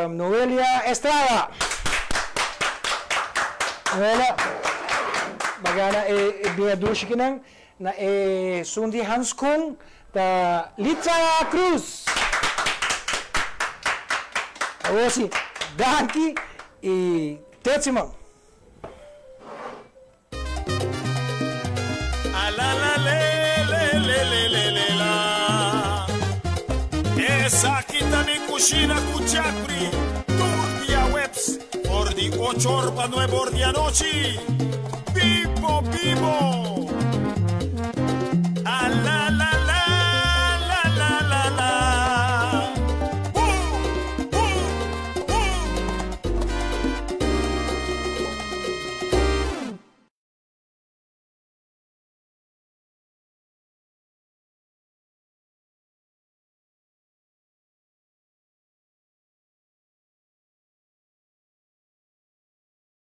Noelia Estrada. Noelia, bo a gana e biña dushi kinan. Na esun di hanskun ta Litza Cruz. Awor si, danki i te siman. Esaki ta mi kushina ku Jeffrey tur diahuebs for di ocho or pa nuebe or di anochi. Bibo bibo!